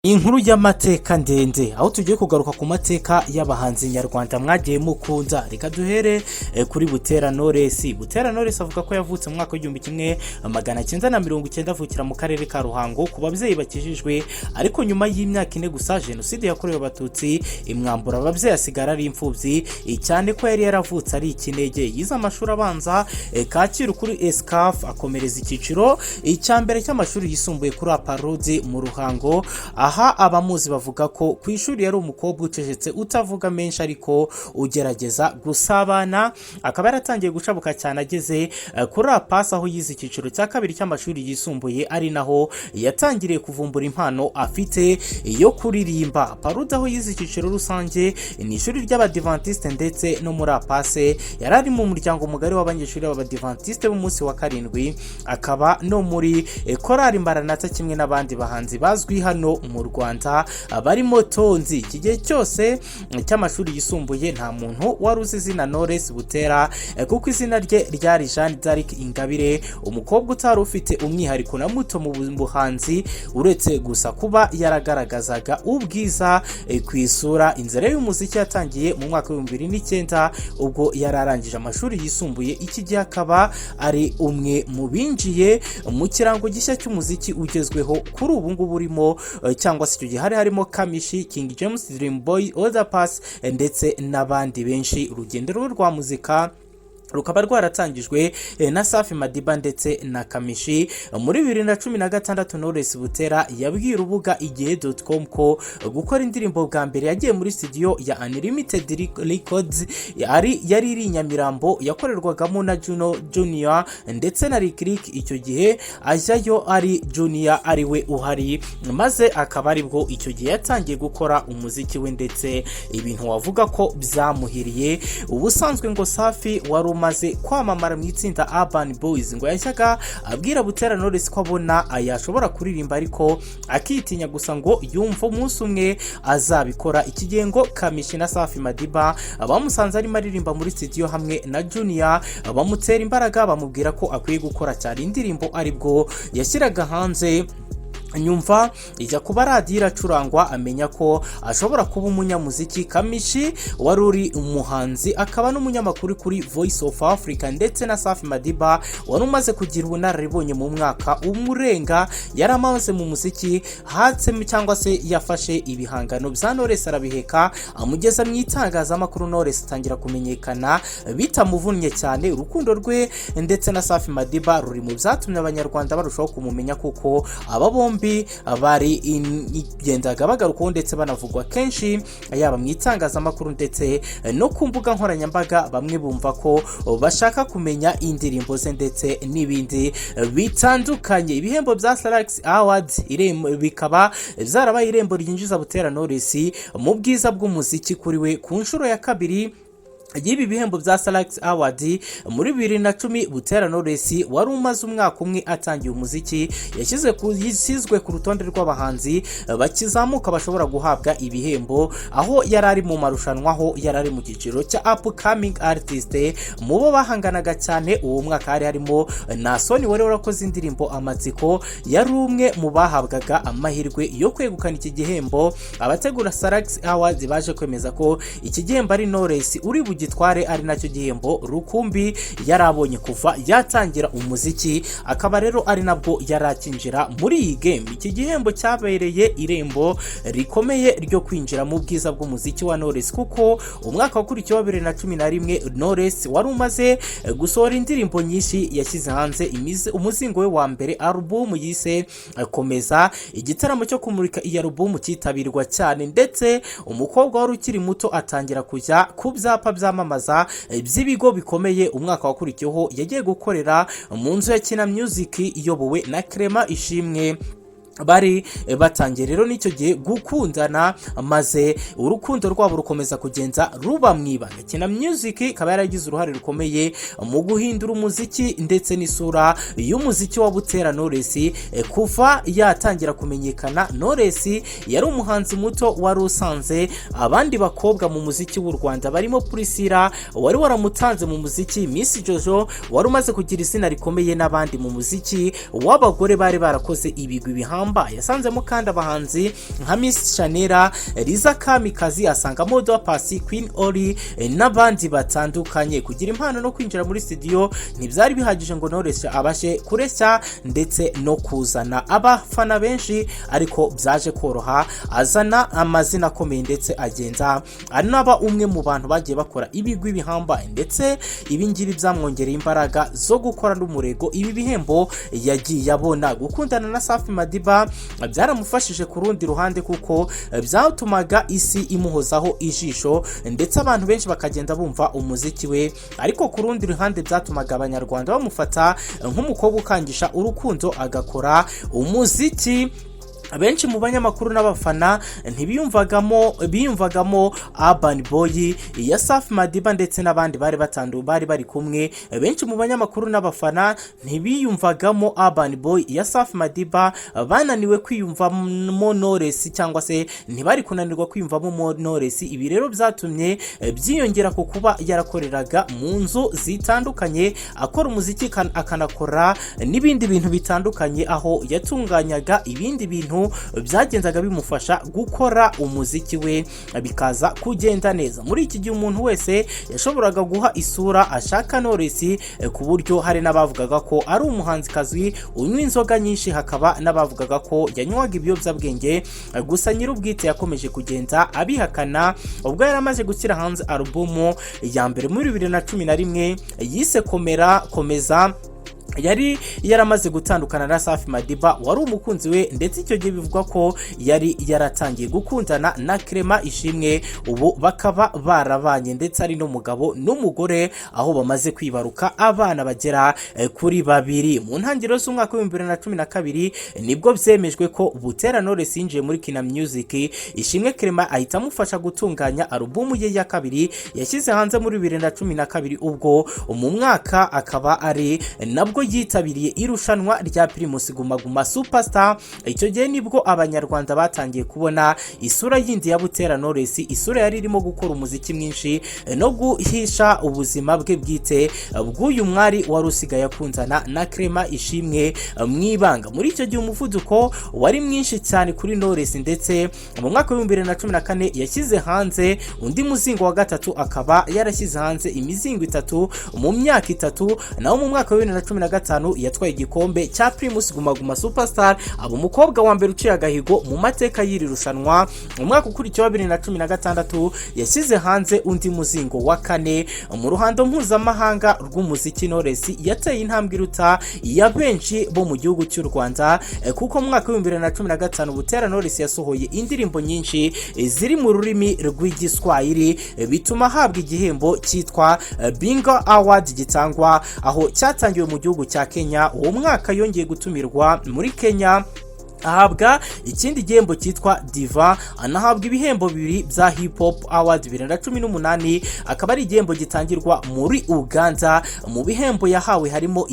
Inkuru y'amateka ndende, aho tugiye kugaruka ku mateka y'abahanzi nyarwanda mwagiye mukunda. Reka duhere kuri Butera Knowless. Butera Knowless avuga ko yavutse mu mwaka w'1990, avukira mu karere ka Ruhango ku babyeyi bakijijwe, ariko nyuma y'imyaka 4 gusa Jenoside yakorewe Abatutsi imwambura ababyeyi, asigara ari imfubyi, cyane ko yari yaravutse ari ikinege. Yize amashuri abanza Kacyiru kuri ESCAF, akomereza icyiciro icya mbere cy'amashuri yisumbuye kuri APARUDE mu Ruhango. Aha abamuzi bavuga ko ku ishuri yari umukobwa ucecetse, utavuga menshi ariko ugerageza gusabana. Akaba yaratangiye gucabuka cyane ageze kuri APACE, aho yize icyiciro cya kabiri cy'amashuri yisumbuye, ari naho yatangiriye kuvumbura impano afite yo kuririmba. APARUDE, aho yize icyiciro rusange, ni ishuri ry'Abadivantisite, ndetse no muri APACE yari ari mu muryango mugari w'abanyeshuri b'Abadivantisite b'umunsi wa karindwi, akaba no muri korali Maranata kimwe n'abandi bahanzi bazwi hano mu Rwanda barimo Tonzi. Iki gihe cyose cy'amashuri yisumbuye nta muntu wari uzi izina Knowless Butera, kuko izina rye ryari Jeanne d'Arc Ingabire, umukobwa utari ufite umwihariko na muto mu buhanzi, uretse gusa kuba yaragaragazaga ubwiza ku isura. Inzira y'umuziki yatangiye mu mwaka w'2009, ubwo yari arangije amashuri yisumbuye. Iki gihe akaba ari umwe mu binjiye mu kirango gishya cy'umuziki ugezweho kuri ubu ngubu urimo, cyangwa se icyo gihe hari harimo Kamichi, King James, Dream Boy, Oda Paccy ndetse n'abandi benshi. Urugendo rwe rwa muzika rukaba rwaratangijwe na Safi Madiba ndetse na Kamichi. Muri 2016, Knowless Butera yabwiye urubuga igihe.com ko gukora indirimbo bwa mbere yagiye muri studio ya Unlimited Records yari iri i Nyamirambo, yakorerwagamo na Juno Junior ndetse na Lick Lick. Icyo gihe ajyayo ari Junior ari we uhari, maze akaba aribwo icyo gihe yatangiye gukora umuziki we, ndetse ibintu wavuga ko byamuhiriye. Ubusanzwe ngo Safi wari umaze kwamamara mu itsinda Urban Boys ngo yajyaga abwira Butera Knowless ko abona yashobora kuririmba ariko akitinya, gusa ngo yumva umunsi umwe azabikora. Iki gihe ngo Kamichi na Safi Madiba bamusanze arimo aririmba muri studio hamwe na Junior, bamutera imbaraga, bamubwira ko akwiye gukora cyane. Indirimbo aribwo yashyiraga hanze nyumva ijya kuba radiyo iracurangwa, amenya ko ashobora kuba umunyamuziki. Kamichi wari uri umuhanzi akaba n'umunyamakuru kuri Voice of Africa ndetse na Safi Madiba wari umaze kugira ubunararibonye mu mwaka umurenga yari amaze mu muziki, hatse cyangwa se yafashe ibihangano bya Knowless arabiheka, amugeza mu itangazamakuru. Knowless atangira kumenyekana bitamuvunnye cyane. Urukundo rwe ndetse na Safi Madiba ruri mu byatumye Abanyarwanda barushaho kumumenya, kuko aba bombi bari gendaga bagarukaho ndetse banavugwa kenshi, yaba mu itangazamakuru ndetse no ku mbuga nkoranyambaga. Bamwe bumva ko bashaka kumenya indirimbo ze ndetse n'ibindi bitandukanye. Ibihembo bya Salax Awards bikaba byarabaye irembo ryinjiza Butera Knowless mu bwiza bw'umuziki kuri we ku nshuro ya kabiri y'ibi bihembo bya Salax Award. Muri 2010, Butera Knowless wari umaze umwaka umwe atangiye umuziki yashyizwe ku rutonde rw'abahanzi bakizamuka bashobora guhabwa ibihembo, aho yari ari mu marushanwa, aho yari ari mu cyiciro cya upcoming artist. Mu bo bahanganaga cyane uwo mwaka hari harimo Nasoni wari warakoze indirimbo Amatsiko, yari umwe mu bahabwaga amahirwe yo kwegukana iki gihembo. Abategura Salax Awards baje kwemeza ko iki gihembo ari Knowless uri bugitware, ari nacyo gihembo rukumbi yari abonye kuva yatangira umuziki, akaba rero ari nabwo yari akinjira muri iyi game. Iki gihembo cyabereye irembo rikomeye ryo kwinjira mu bwiza bw'umuziki wa Knowless, kuko umwaka wakurikiyeho wa 2011, Knowless wari umaze gusohora indirimbo nyinshi yashyize hanze umuzingo we wa mbere, alubumu yise Komeza. Igitaramo cyo kumurika iyi alubumu cyitabirwa cyane, ndetse umukobwa wari ukiri muto atangira kujya ku byapa byamamaza by'ibigo bikomeye. Umwaka wakurikiyeho yagiye gukorera mu nzu ya Kina Music iyobowe na Clement Ishimwe. Bari batangiye rero n'icyo gihe gukundana, maze urukundo rwabo rukomeza kugenda ruba mu ibanga. Kina Music ikaba yaragize uruhare rukomeye mu guhindura umuziki ndetse n'isura y'umuziki wa Butera Knowless kuva yatangira kumenyekana. Knowless yari umuhanzi muto wari usanze abandi bakobwa mu muziki w'u Rwanda barimo Priscilla wari waramutanze mu muziki, Miss Jojo wari umaze kugira izina rikomeye, n'abandi mu muziki w'abagore bari barakoze ibigwi bihambaye. bihambaye. Yasanzemo kandi abahanzi nka Miss Shanera, Liza Kamikazi, asangamo Pasi, Queen Ori n'abandi batandukanye. Kugira impano no kwinjira muri studio ntibyari bihagije ngo Knowless abashe kureshya ndetse no kuzana abafana benshi, ariko byaje koroha, azana amazina akomeye ndetse agenda anaba umwe mu bantu bagiye bakora ibigwi bihambaye, ndetse ibi ngibi byamwongereye imbaraga zo gukora n'umurego. Ibi bihembo yagiye abona, gukundana na Safi Madiba byaramufashije ku rundi ruhande, kuko byatumaga isi imuhozaho ijisho ndetse abantu benshi bakagenda bumva umuziki we, ariko ku rundi ruhande byatumaga Abanyarwanda bamufata nk'umukobwa ukangisha urukundo, agakora umuziki. Benshi mu banyamakuru n'abafana ntibiyumvagamo, biyumvagamo Urban Boy ya Safi Madiba ndetse n'abandi bari batandu bari bari kumwe. Benshi mu banyamakuru n'abafana ntibiyumvagamo Urban Boy ya Safi Madiba, bananiwe kwiyumvamo Knowless, cyangwa se ntibari kunanirwa kwiyumvamo Knowless. Ibi rero byatumye byiyongera ku kuba yarakoreraga mu nzu zitandukanye, akora umuziki, akanakora n'ibindi bintu bitandukanye, aho yatunganyaga ibindi bintu byagendaga bimufasha gukora umuziki we bikaza kugenda neza. Muri iki gihe umuntu wese yashoboraga guha isura ashaka Knowless, ku buryo hari n'abavugaga ko ari umuhanzikazi unywa inzoga nyinshi, hakaba n'abavugaga ko yanywaga ibiyobyabwenge. Gusa nyir'ubwite yakomeje kugenda abihakana. Ubwo yari amaze gushyira hanze alubumu ya mbere muri 2011 yise Komera Komeza, yari yaramaze gutandukana na Safi Madiba wari umukunzi we, ndetse icyo gihe bivugwa ko yari yaratangiye gukundana na Clement Ishimwe, ubu bakaba barabanye ndetse ari n'umugabo n'umugore, aho bamaze kwibaruka abana bagera kuri babiri. Mu ntangiriro z'umwaka wa 2012 nibwo byemejwe ko Butera Knowless yinjiye muri Kina Music. Ishimwe Clement ahita amufasha gutunganya alubumu ye ya kabiri yashyize hanze muri 2012. Ubwo mu mwaka akaba ari nabwo yitabiriye irushanwa rya Primus Guma Guma Superstar. Icyo gihe nibwo Abanyarwanda batangiye kubona isura yindi ya Butera Knowless, isura yari irimo gukora umuziki mwinshi no guhisha ubuzima bwe bwite bw'uyu mwari wari usigaye akundana na Clement Ishimwe mu ibanga. Muri icyo gihe umuvuduko wari mwinshi cyane kuri Knowless, ndetse mu mwaka wa 2014 yashyize hanze undi muzingo wa gatatu, akaba yarashyize hanze imizingo itatu mu myaka 3. Naho mu mwaka wa 2015 yatwaye igikombe cya Primus Guma Guma Superstar, aba umukobwa wa mbere uciye agahigo mu mateka y'iri rushanwa. Mu mwaka ukurikiye wa 2016 yashyize hanze undi muzingo wa kane. Mu ruhando mpuzamahanga rw'umuziki, Knowless yateye intambwe iruta iya benshi bo mu gihugu cy'u Rwanda, kuko mu mwaka wa 2015 Butera Knowless yasohoye indirimbo nyinshi ziri mu rurimi rw'Igiswahili, bituma ahabwa igihembo cyitwa Bingo Award gitangwa aho cyatangiwe mu gihugu cya Kenya. Uwo mwaka yongeye gutumirwa muri Kenya, ahabwa ikindi gihembo cyitwa Diva, anahabwa ibihembo bibiri bya Hip Hop Award 2018, akaba ari igihembo gitangirwa muri Uganda. Mu bihembo yahawe harimo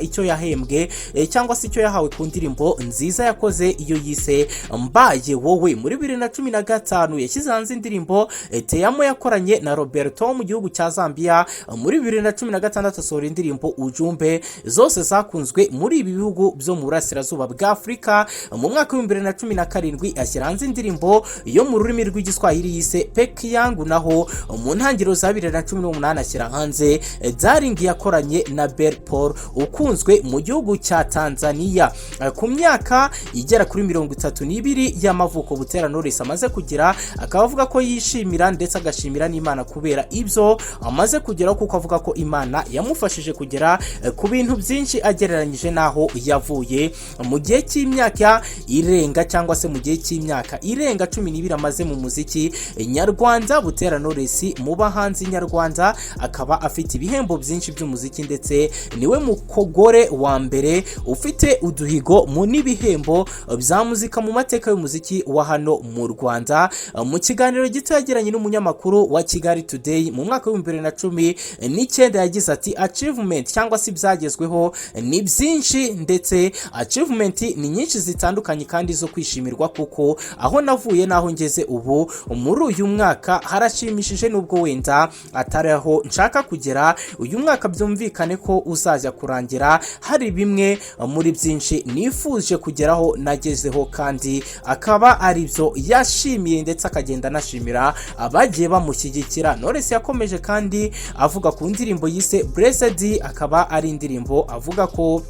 icyo yahembwe cyangwa se icyo yahawe ku ndirimbo nziza yakoze, iyo yise Mbaye Wowe. Muri 2015 yashyize hanze indirimbo Teyamo yakoranye na Roberto mu gihugu cya Zambia. Muri 2016 asohora indirimbo Ujumbe, zose zakunzwe muri ibi bihugu byo mu burasirazuba bwa Afurika. Mu mwaka wa 2017 ashyira hanze indirimbo yo mu rurimi rw'Igiswahili yise Peke Yangu, naho mu ntangiriro za 2018 ashyira hanze Darling yakoranye na Bell Paul ukunzwe mu gihugu cya Tanzania. Ku myaka igera kuri 32 y'amavuko Butera Knowless amaze kugira, akaba avuga ko yishimira ndetse agashimira n'Imana kubera ibyo amaze kugeraho, kuko avuga ko Imana yamufashije kugera ku bintu byinshi agereranyije n'aho yavuye. Mu gihe cy'imyaka irenga, cyangwa se mu gihe cy'imyaka irenga 12 amaze mu muziki nyarwanda, Butera Knowless mu bahanzi nyarwanda akaba afite ibihembo byinshi by'umuziki, ndetse niwe mugore wa mbere ufite uduhigo mu n'ibihembo bya muzika mu mateka y'umuziki wa hano mu Rwanda. Mu kiganiro gito yagiranye n'umunyamakuru wa Kigali Today mu mwaka wa 2019 yagize ati: "Achievement cyangwa se ibyagezweho ni byinshi, ndetse achievement ni nyinshi zitandukanye." zitandukanye kandi zo kwishimirwa, kuko aho navuye n'aho ngeze ubu muri uyu mwaka harashimishije, nubwo wenda atari aho nshaka kugera. Uyu mwaka byumvikane ko uzajya kurangira hari bimwe muri byinshi nifuje kugeraho nagezeho, kandi akaba ari byo yashimiye, ndetse akagenda anashimira abagiye bamushyigikira. Knowless yakomeje kandi avuga ku ndirimbo yise Blessed, akaba ari indirimbo avuga ko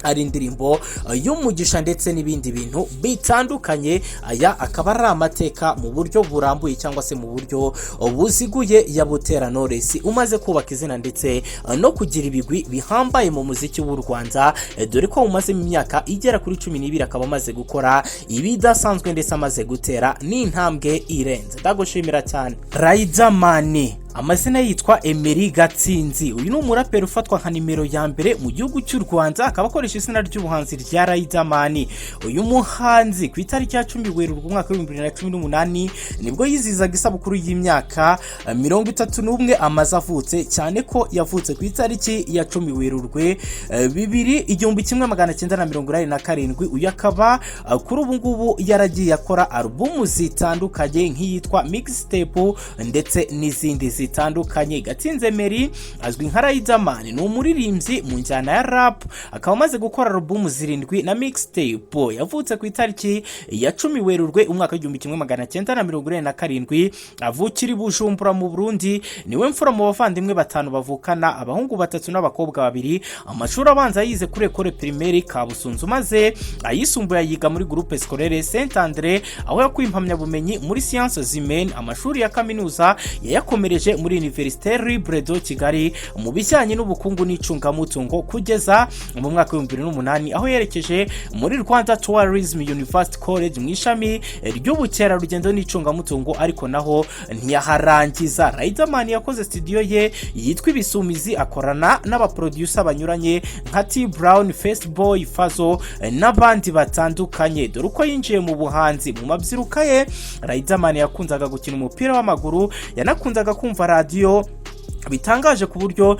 ari indirimbo y'umugisha ndetse n'ibindi bintu bitandukanye. Aya akaba ari amateka mu buryo burambuye cyangwa se mu buryo buziguye ya Butera Knowless, umaze kubaka izina ndetse no kugira ibigwi bihambaye mu muziki w'u Rwanda, dore ko umazemo imyaka igera kuri 12, akaba amaze gukora ibidasanzwe ndetse amaze gutera n'intambwe irenze. Ndagushimira cyane. Riderman, amazina yitwa Emery Gatsinzi. Uyu ni umuraperi ufatwa nka nimero ya mbere mu gihugu cy'u Rwanda, akaba akoresha izina ry'ubuhanzi rya Riderman. Uyu muhanzi ku itariki ya 10 Werurwe umwaka wa 2018 nibwo yizihizaga isabukuru y'imyaka 31 amaze avutse, cyane ko yavutse ku itariki ya 10 Werurwe bibiri 1987. Uyu akaba kuri ubu ngubu yaragiye akora alubumu zitandukanye nk'iyitwa Mixtape ndetse n'izindi zitandukanye. Gatsinzi Emery azwi nka Riderman, ni umuririmbyi mu njyana ya rap, akaba amaze gukora alubumu zirindwi na mixtape. Yavutse ku itariki ya 10 Werurwe umwaka wa 1987, avukira i Bujumbura mu Burundi. Niwe mfura mu bavandimwe batanu bavukana, abahungu batatu n'abakobwa babiri. Amashuri abanza yize kuri École Primaire Kabusunzu, maze ayisumbuye ayiga muri Groupe Scolaire Saint André, aho yakuye impamyabumenyi muri sciences humaines. Amashuri ya kaminuza yayakomereje muri Université Libre de Kigali mu bijyanye n'ubukungu n'icungamutungo, kugeza mu mwaka wa 2008 aho yerekeje muri Rwanda Tourism University College mu ishami ry'ubukerarugendo n'icungamutungo, ariko naho ntiyaharangiza. Riderman yakoze studio ye yitwa Ibisumizi, akorana n'abaproducer banyuranye nka T Brown, First Boy, Fazo n'abandi batandukanye. Dore uko yinjiye mu buhanzi. Mu mabyiruka ye, Riderman yakundaga gukina umupira w'amaguru, yanakundaga kumva radiyo bitangaje ku buryo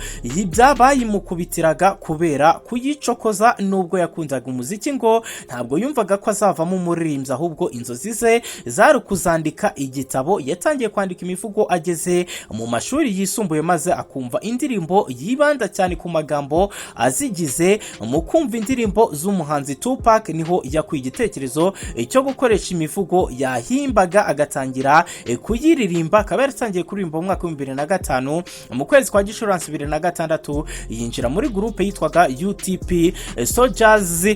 bayimukubitiraga kubera kuyicokoza. Nubwo yakundaga umuziki, ngo ntabwo yumvaga ko azavamo umuririmbyi, ahubwo inzozi ze zari kuzandika igitabo. Yatangiye kwandika imivugo ageze mu mashuri yisumbuye, maze akumva indirimbo yibanda cyane ku magambo azigize. Mu kumva indirimbo z'umuhanzi Tupac niho yakuye igitekerezo cyo gukoresha imivugo yahimbaga, agatangira kuyiririmba. Akaba yaratangiye kuririmba mu mwaka wa 2005. Mu kwezi kwa Gicurasi 2006 yinjira muri groupe yitwaga UTP Soldiers,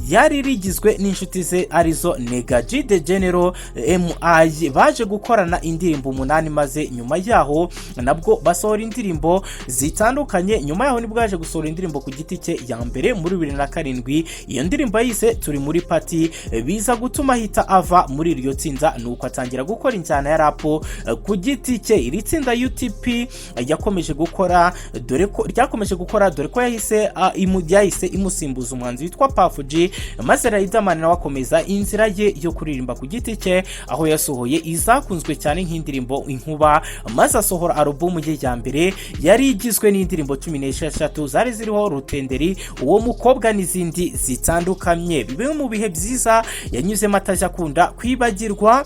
yari rigizwe n'inshuti ze arizo Neg G, The General, MI. Baje gukorana indirimbo umunani, maze nyuma yaho nabwo basohora indirimbo zitandukanye. Nyuma yaho nibwo yaje gusohora indirimbo ku giti cye ya mbere muri 2007. Iyo ndirimbo yayise Turi Muri Party, biza gutuma ahita ava muri iryo tsinda, nuko atangira gukora injyana ya rap ku giti cye. Iri tsinda UTP yakomeje gukora, dore ko ryakomeje gukora, dore ko yahise imusimbuza umuhanzi witwa Puff G, maze Riderman nawe akomeza inzira ye yo kuririmba ku giti cye, aho yasohoye izakunzwe cyane nk'indirimbo Inkuba, maze asohora alubumu ye ya mbere yari igizwe n'indirimbo 16 zari ziriho Rutenderi, Uwo Mukobwa n'izindi zitandukanye. Bimwe mu bihe byiza yanyuzemo atajya akunda kwibagirwa.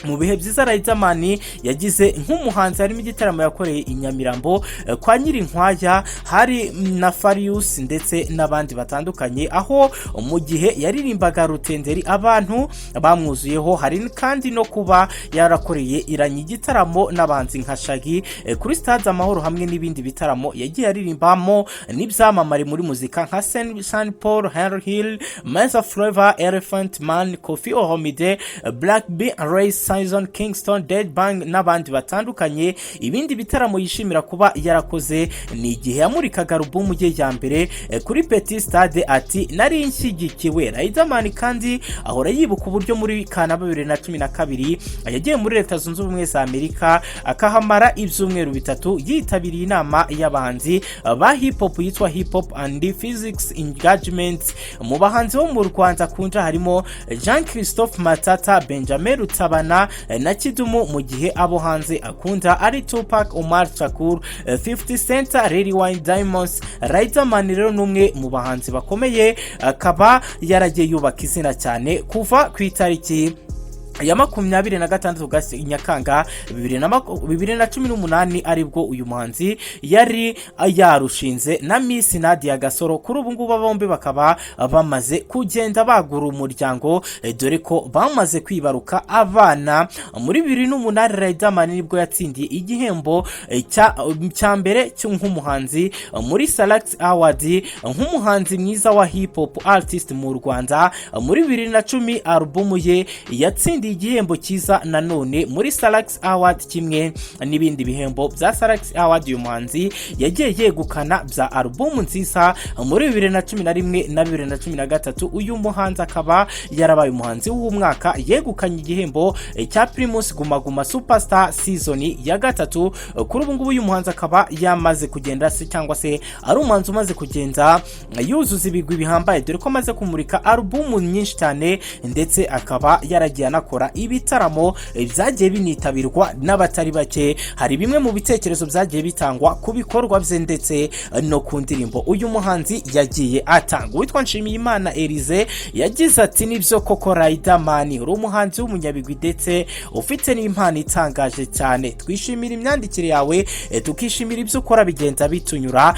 Mu bihe byiza Riderman yagize nk'umuhanzi harimo igitaramo yakoreye i Nyamirambo kwa Nyirinkwaya, hari na Farious ndetse n'abandi batandukanye, aho mu gihe yaririmbaga Rutenderi abantu bamwuzuyeho. Hari kandi no kuba yarakoreye iranye igitaramo n'abahanzi nka Shaggy kuri Stade Amahoro, hamwe n'ibindi bitaramo yagiye aririmbamo n'ibyamamare muri muzika nka Sean Paul, Henry Hill, Meza Flavor, Elephant Man, Koffi Olomide, Black B, Ray Season, Kingston, Dead Bang n'abandi batandukanye. Ibindi bitaramo yishimira kuba yarakoze ni igihe yamurikaga alubumu ye ya mbere kuri Petit Stade, ati: "Nari nshyigikiwe." Riderman kandi ahora yibuka uburyo muri Kanama 2012 yagiye muri Leta Zunze Ubumwe za Amerika, akahamara ibyumweru 3, yitabiriye inama y'abahanzi ba hip hop yitwa Hip Hop and Physics Engagement. Mu bahanzi bo mu Rwanda akunda harimo Jean Christophe Matata, Benjamin Rutabana. Rihanna na Kidumu, mu gihe abo hanze akunda ari Tupac, Omar Shakur, 50 Cent, Lil Wayne, Diamonds. Riderman rero ni umwe mu bahanzi bakomeye, akaba yaragiye yubaka izina cyane kuva ku itariki ya 26 Nyakanga 2018, aribwo uyu muhanzi yari yarushinze na Miss Nadia Gasoro. Kuri ubu ngubu bombi bakaba bamaze kugenda bagura umuryango, dore ko bamaze kwibaruka abana. Muri 2008 Riderman nibwo yatsindiye igihembo cya mbere nk'umuhanzi muri Salax Award, nk'umuhanzi mwiza wa hip hop artist mu Rwanda. Muri 2010 alubumu ye yatsindiye igihembo cyiza nanone muri Salax Award, kimwe n'ibindi bihembo bya Salax Award uyu muhanzi yagiye yegukana bya alubumu nziza. Muri 2011 na 2013 uyu muhanzi akaba yarabaye umuhanzi w'umwaka, yegukanye igihembo cya Primus Guma Guma Superstar season ya gatatu. Kuri ubu ngubu uyu muhanzi akaba yamaze kugenda se cyangwa se ari umuhanzi umaze kugenda yuzuza ibigwi bihambaye, dore ko amaze kumurika alubumu nyinshi cyane, ndetse akaba yaragiye anakora ibitaramo byagiye binitabirwa n'abatari bake. Hari bimwe mu bitekerezo byagiye bitangwa ku bikorwa bye ndetse no ku ndirimbo uyu muhanzi yagiye atanga. Uwitwa Nshimiyimana Elize yagize ati: "Nibyo koko Riderman, uri umuhanzi w'umunyabigwi ndetse ufite n'impano itangaje cyane. Twishimira imyandikire yawe, tukishimira ibyo ukora, bigenda bitunyura,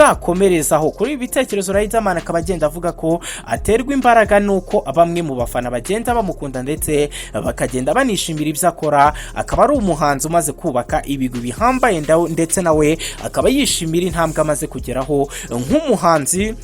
uzakomerezaho." Kuri ibi bitekerezo Riderman akaba agenda avuga ko aterwa imbaraga n'uko bamwe mu bafana bagenda bamukunda ndetse bakagenda banishimira ibyo akora, akaba ari umuhanzi umaze kubaka ibigwi bihambaye, ndetse nawe akaba yishimira intambwe amaze kugeraho nk'umuhanzi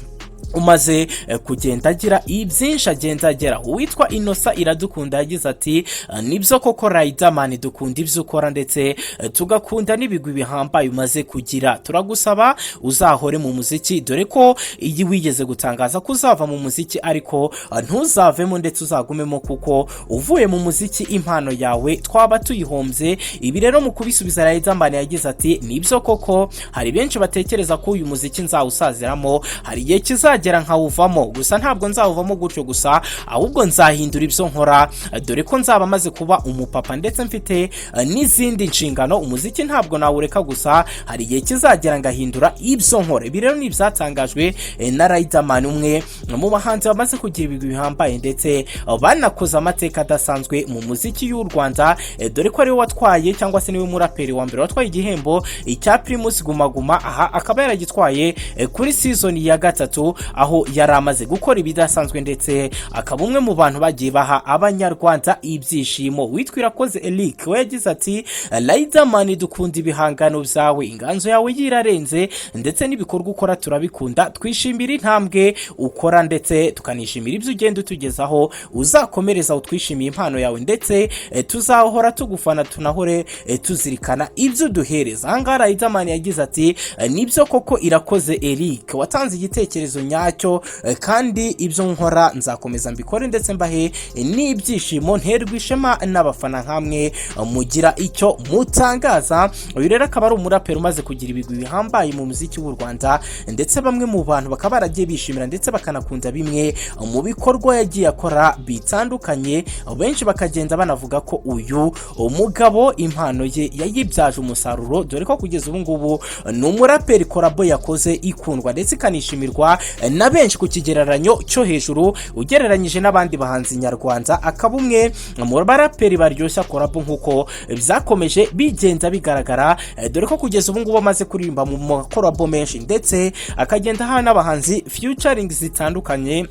umaze kugenda agira ibyinshi agenda ageraho. Uwitwa Inosa Iradukunda yagize ati: "Nibyo koko Riderman, dukunda ibyo ukora ndetse tugakunda n'ibigwi bihambaye umaze kugira. Turagusaba uzahore mu muziki, dore ko iyi wigeze gutangaza ko uzava mu muziki, ariko ntuzavemo ndetse uzagumemo, kuko uvuye mu muziki impano yawe twaba tuyihombye." Ibi rero mu kubisubiza Riderman yagize ati: "Nibyo koko, hari benshi batekereza ko uyu muziki nzawusaziramo, hari igihe kizagera nkawuvamo, gusa ntabwo nzawuvamo gutyo gusa, ahubwo nzahindura ibyo nkora, dore ko nzaba maze kuba umupapa ndetse mfite n'izindi nshingano. Umuziki ntabwo nawureka, gusa hari igihe kizagera ngahindura ibyo nkora." Ibi rero ni ibyatangajwe na Riderman, umwe mu bahanzi bamaze kugira ibigwi bihambaye ndetse banakoze amateka adasanzwe mu muziki y'u Rwanda, dore ko ariwe watwaye cyangwa se niwe muraperi wa mbere watwaye igihembo cya Primus Guma Guma. Aha akaba yaragitwaye kuri season ya gatatu, aho yari amaze gukora ibidasanzwe ndetse akaba umwe mu bantu bagiye baha Abanyarwanda ibyishimo. Witwa Irakoze Eric we yagize ati: "Riderman, dukunda ibihangano byawe, inganzo yawe yirarenze ndetse n'ibikorwa ukora turabikunda. Twishimira intambwe ukora ndetse tukanishimira ibyo ugenda utugezaho. Uzakomereza, utwishimiye impano yawe ndetse tuzahora tugufana, tunahore tuzirikana ibyo uduhereza." Ahangaha Riderman yagize ati: "Nibyo koko Irakoze Eric, watanze igitekerezo nyacyo, kandi ibyo nkora nzakomeza mbikore ndetse mbahe n'ibyishimo, nterwa ishema n'abafana nkamwe mugira icyo mutangaza." Uyu rero akaba ari umuraperi umaze kugira ibigwi bihambaye mu muziki w'u Rwanda, ndetse bamwe mu bantu bakaba baragiye bishimira ndetse bakanakunda bimwe mu bikorwa yagiye akora bitandukanye. Benshi bakagenda banavuga ko uyu mugabo impano ye yayibyaje umusaruro, dore ko kugeza ubu ngubu ni umuraperi collabo yakoze ikundwa ndetse ikanishimirwa na benshi ku kigereranyo cyo hejuru ugereranyije n'abandi bahanzi nyarwanda, akaba umwe mu baraperi baryoshya collabo nk'uko byakomeje bigenda bigaragara, dore ko kugeza ubu ngubu amaze kuririmba mu macollabo menshi ndetse akagenda aha n'abahanzi featuring zitandukanye.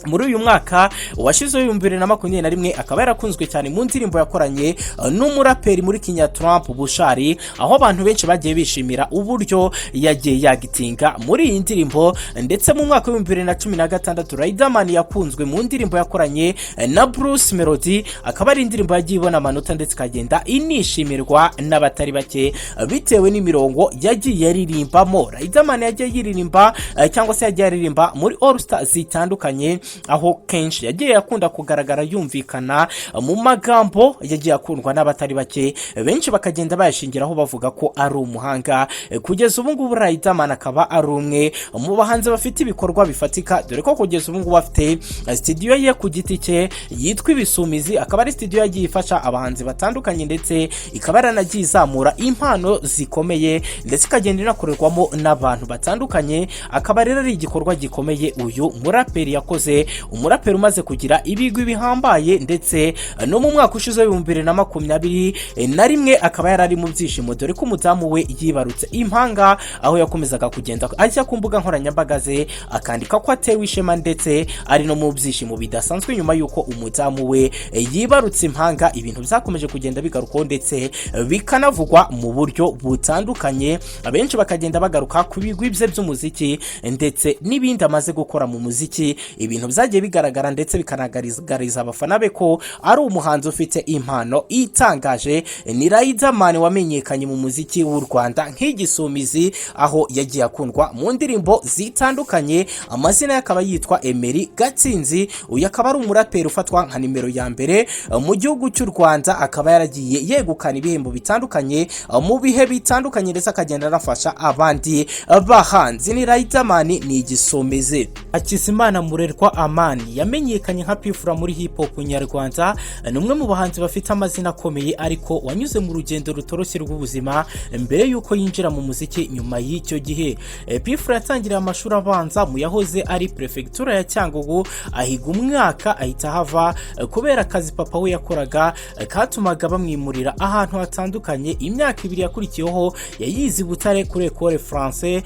Muri uyu mwaka washizeho 2021 akaba yarakunzwe cyane mu ndirimbo yakoranye n'umuraperi muri Kenya Trump Bushali, aho abantu benshi bagiye bishimira uburyo yagiye yagitinga muri iyi ndirimbo. Ndetse mu mwaka wa 2016 Riderman yakunzwe mu ndirimbo yakoranye na Bruce Melody, akaba ari indirimbo yagiye ibona amanota ndetse ikagenda inishimirwa n'abatari bake bitewe n'imirongo yagiye aririmbamo. Riderman yagiye yiririmba cyangwa se yagiye aririmba muri All Star zitandukanye. Aho kenshi yagiye akunda kugaragara yumvikana mu magambo yagiye akundwa n'abatari bake, benshi bakagenda bayashingiraho bavuga ko ari umuhanga. Kugeza ubu ngubu Riderman akaba ari umwe mu bahanzi bafite ibikorwa bifatika, dore ko kugeza ubu ngubu afite studio ye ku giti cye yitwa Ibisumizi, akaba ari studio yagiye ifasha abahanzi batandukanye, ndetse ikaba yaranagiye izamura impano zikomeye, ndetse ikagenda inakorerwamo n'abantu batandukanye. Akaba rero ari igikorwa gikomeye uyu muraperi yakoze, umuraperi umaze kugira ibigwi bihambaye. Ndetse no mu mwaka ushize w'2021 akaba yari ari mu byishimo, dore ko umudamu we yibarutse impanga, aho yakomezaga kugenda ajya ku mbuga nkoranyambaga ze akandika ko atewe ishema ndetse ari no mu byishimo bidasanzwe nyuma y'uko umudamu we yibarutse impanga. Ibintu byakomeje kugenda bigarukwaho ndetse bikanavugwa mu buryo butandukanye, abenshi bakagenda bagaruka ku bigwi bye by'umuziki ndetse n'ibindi amaze gukora mu muziki. Ibintu byagiye bigaragara ndetse bikanagaragariza abafana be ko ari umuhanzi ufite impano itangaje. Ni Riderman wamenyekanye mu muziki w'u Rwanda nk'Igisumizi, aho yagiye akundwa mu ndirimbo zitandukanye. Amazina ye akaba yitwa Emery Gatsinzi. Uyu akaba ari umuraperi ufatwa nka nimero ya mbere mu gihugu cy'u Rwanda, akaba yaragiye yegukana ibihembo bitandukanye mu bihe bitandukanye, ndetse akagenda anafasha abandi bahanzi. Ni Riderman, ni Igisumizi. Hakizimana Murerwa Amani yamenyekanye nka P Fla muri hip hop nyarwanda. Ni umwe mu bahanzi bafite amazina akomeye, ariko wanyuze mu rugendo rutoroshye rw'ubuzima mbere y'uko yinjira mu muziki. Nyuma y'icyo gihe, P Fla yatangiriye amashuri abanza mu yahoze ari Perefegitura ya Cyangugu, ahiga umwaka ahita ahava kubera akazi papa we yakoraga katumaga bamwimurira ahantu hatandukanye. Imyaka 2 yakurikiyeho yayize i Butare kuri Ecole Française,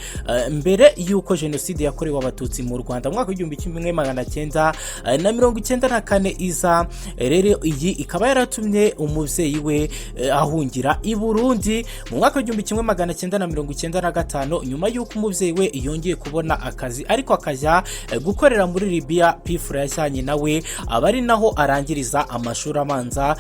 mbere y'uko Jenoside yakorewe Abatutsi mu Rwanda mu mwaka w'1994 iza. Rero iyi ikaba yaratumye umubyeyi we ahungira i Burundi mu mwaka w'1995. Nyuma y'uko umubyeyi we yongeye kubona akazi ariko akajya gukorera muri Libya, P Fla yajyanye nawe, aba ari naho arangiriza amashuri abanza.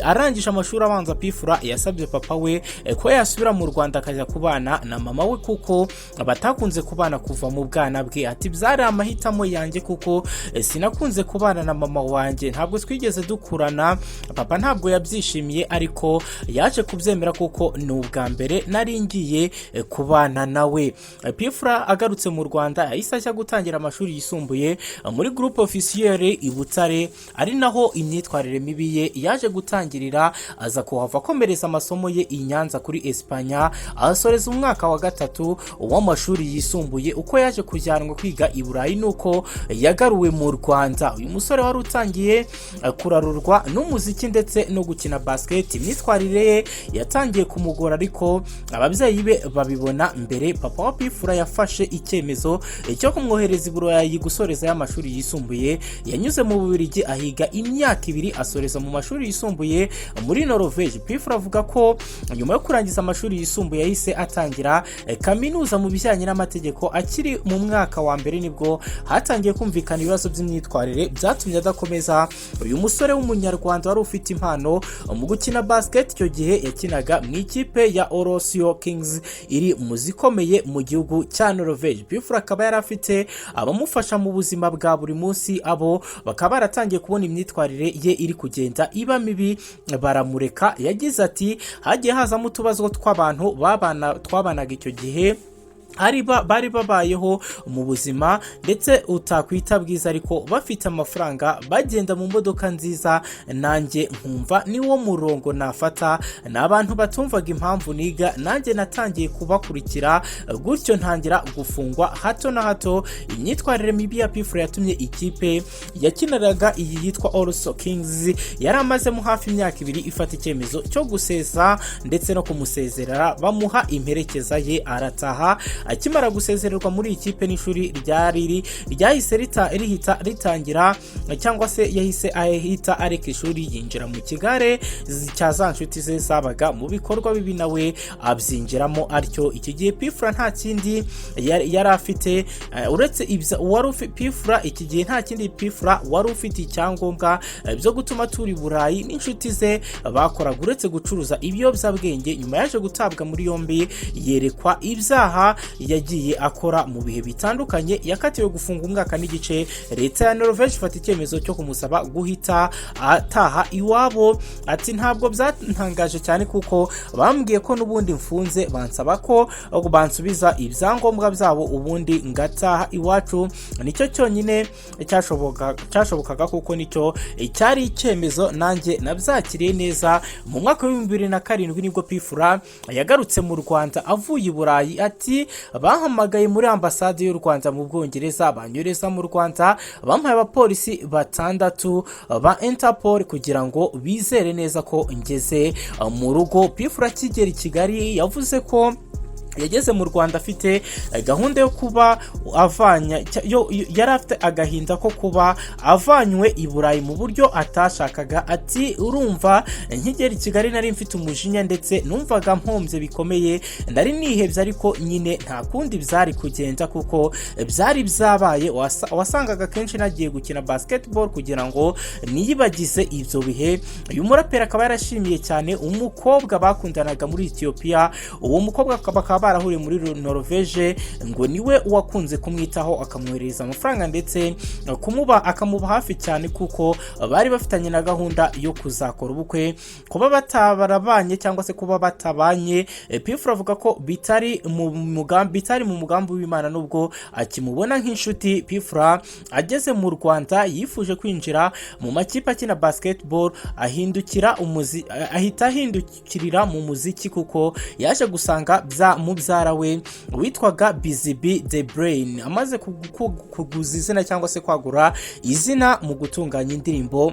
Arangije amashuri abanza, P Fla yasabye papa we ko yasubira mu Rwanda akajya kubana na mama we, kuko batakunze kubana kuva mu bwana bwe. Ati: "Byari amahitamo yanjye kuko sinakunze kubana na mama wanjye, ntabwo twigeze dukurana. Papa ntabwo yabyishimiye, ariko yaje kubyemera kuko ni ubwa mbere nari ngiye kubana nawe." P Fla agarutse mu Rwanda yahise ajya gutangira amashuri yisumbuye muri Groupe Officiel i Butare, ari naho imyitwarire mibi ye yaje gutangirira. Aza kuhava akomereza amasomo ye i Nyanza kuri Espanya, ahasoreza umwaka wa gatatu w'amashuri yisumbuye. Uko yaje kujyanwa kwiga i Burayi nuko yagaruwe mu Rwanda. Uyu musore wari utangiye kurarurwa n'umuziki ndetse no gukina basket, imyitwarire ye yatangiye kumugora, ariko ababyeyi be babibona mbere. Papa wa P Fla yafashe icyemezo cyo kumwohereza i Burayi gusoreza y'amashuri yisumbuye. Yanyuze mu Bubiligi, ahiga imyaka 2, asoreza mu mashuri yisumbuye muri Norvege. P Fla avuga ko nyuma yo kurangiza amashuri yisumbuye yahise atangira kaminuza mu bijyanye n'amategeko. Akiri mu mwaka wa mbere nibwo hatangiye kumvikana ibibazo by'imyitwarire byatumye adakomeza. Uyu musore w'Umunyarwanda wari ufite impano mu gukina basket, icyo gihe yakinaga mu ikipe ya Oslo Kings iri mu zikomeye mu gihugu cya Norvege. P Fla akaba yari afite abamufasha mu buzima bwa buri munsi, abo bakaba baratangiye kubona imyitwarire ye iri kugenda iba mibi, baramureka. Yagize ati: "Hagiye hazamo utubazo tw'abantu twabanaga icyo gihe, bari babayeho mu buzima ndetse utakwita bwiza, ariko bafite amafaranga, bagenda mu modoka nziza, nanjye nkumva niwo murongo nafata. Ni abantu batumvaga impamvu niga, nanjye natangiye kubakurikira gutyo, ntangira gufungwa hato na hato." Imyitwarire mibi ya P Fla yatumye ikipe yakinaraga, iyi yitwa Oslo Kings yari amazemo hafi imyaka 2, ifata icyemezo cyo guseza ndetse no kumusezerera, bamuha imperekeza ye arataha. Akimara gusezererwa muri iyi kipe n'ishuri ryari ryahise rihita ritangira, cyangwa se yahise ahita areka ishuri, yinjira mu kigare cya za nshuti ze zabaga mu bikorwa bibi, nawe abyinjiramo atyo. Iki gihe P Fla nta kindi yari afite uretse wari P Fla iki gihe nta kindi P Fla wari ufite icyangombwa byo gutuma atura i Burayi n'inshuti ze bakoraga uretse gucuruza ibiyobyabwenge. Nyuma yaje gutabwa muri yombi, yerekwa ibyaha. Yagiye akora mu bihe bitandukanye. Yakatiwe gufunga umwaka n'igice, leta ya Norvège ifata icyemezo cyo kumusaba guhita ataha iwabo. Ati: "Ntabwo byantangaje cyane kuko bambwiye ko n'ubundi mfunze, bansaba ko bansubiza ibyangombwa byabo ubundi ngataha iwacu. Nicyo cyonyine cyashobokaga kuko nicyo cyari icyemezo, nanjye nabyakiriye neza." Mu mwaka wa 2007 nibwo P Fla yagarutse mu Rwanda avuye i Burayi. Ati: "Bahamagaye muri ambasade y'u Rwanda mu Bwongereza, banyohereza mu Rwanda, bampaye abapolisi batandatu ba Interpol kugira ngo bizere neza ko ngeze mu rugo." P Fla akigera i Kigali yavuze ko yageze mu Rwanda afite gahunda yo kuba avanya, yari afite agahinda ko kuba avanywe i Burayi mu buryo atashakaga. Ati: "Urumva nkigera i Kigali nari mfite umujinya, ndetse numvaga mpombye bikomeye, nari nihebye, ariko nyine nta kundi byari kugenda kuko byari byabaye. Wasangaga kenshi nagiye gukina basketball kugira ngo niyibagize ibyo bihe." Uyu muraperi akaba yarashimiye cyane umukobwa bakundanaga muri Ethiopia. Uwo mukobwa bakaba barahuriye muri Norvège. Ngo niwe wakunze kumwitaho, akamwoherereza amafaranga, ndetse akamuba hafi cyane kuko bari bafitanye na gahunda yo kuzakora ubukwe. Kuba batabarabanye cyangwa se kuba batabanye, P Fla avuga ko bitari mu mugambi w'Imana nubwo akimubona nk'inshuti. P Fla ageze mu Rwanda yifuje kwinjira mu makipe akina basketball, ahindukira umuzi, ahita ahindukirira mu muziki kuko yaje gusanga bya mubyara we witwaga Busy The Brain amaze kuguza izina cyangwa se kwagura izina mu gutunganya indirimbo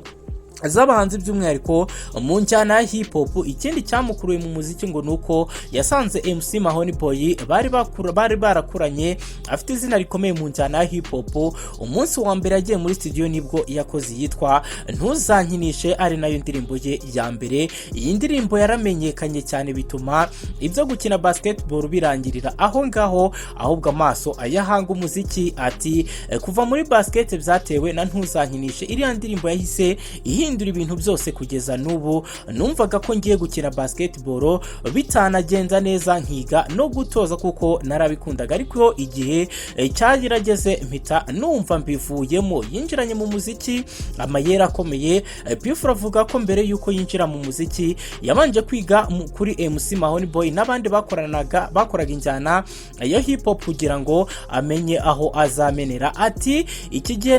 z'abahanzi, by'umwihariko mu njyana ya hip hop. Ikindi cyamukuruye mu muziki ngo ni uko yasanze MC Mahoni Boy bari barakuranye afite izina rikomeye mu njyana ya hip hop. Umunsi wa mbere yagiye muri studio nibwo yakoze iyitwa "Ntuzankinishe", ari nayo ndirimbo ye ya mbere. Iyi ndirimbo yaramenyekanye cyane, bituma ibyo gukina basketball birangirira aho ngaho, ahubwo amaso ayahanga umuziki. Ati: "Kuva muri basket byatewe na 'Ntuzankinishe'. Iriya ndirimbo yahise ihindura ibintu byose. Kugeza n'ubu numvaga ko ngiye gukina basketball bitanagenda neza nkiga no gutoza kuko narabikundaga, ariko igihe cyagerageje mpita numva mbivuyemo." Yinjiranye mu muziki amayeri akomeye. P Fla avuga ko mbere y'uko yinjira mu muziki yabanje kwiga kuri MC Mahoni Boy n'abandi bakoranaga bakoraga injyana ya hip hop kugira ngo amenye aho azamenera. Ati: "Iki gihe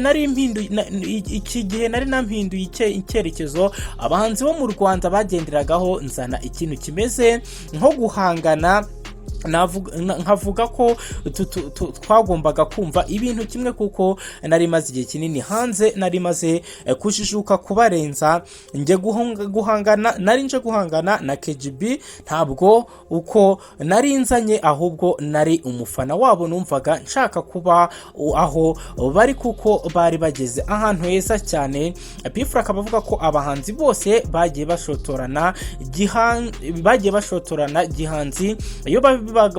nari nampinduye icyerekezo abahanzi bo mu Rwanda bagenderagaho, nzana ikintu kimeze nko guhangana, nkavuga ko twagombaga kumva ibintu kimwe kuko nari maze igihe kinini hanze, nari maze kujijuka kubarenza. Njye guhangana, nari nje guhangana na KGB, ntabwo uko nari nzanye, ahubwo nari umufana wabo, numvaga nshaka kuba aho bari kuko bari bageze ahantu heza cyane." P Fla akaba avuga ko abahanzi bose bagiye bashotorana gihanzi iyo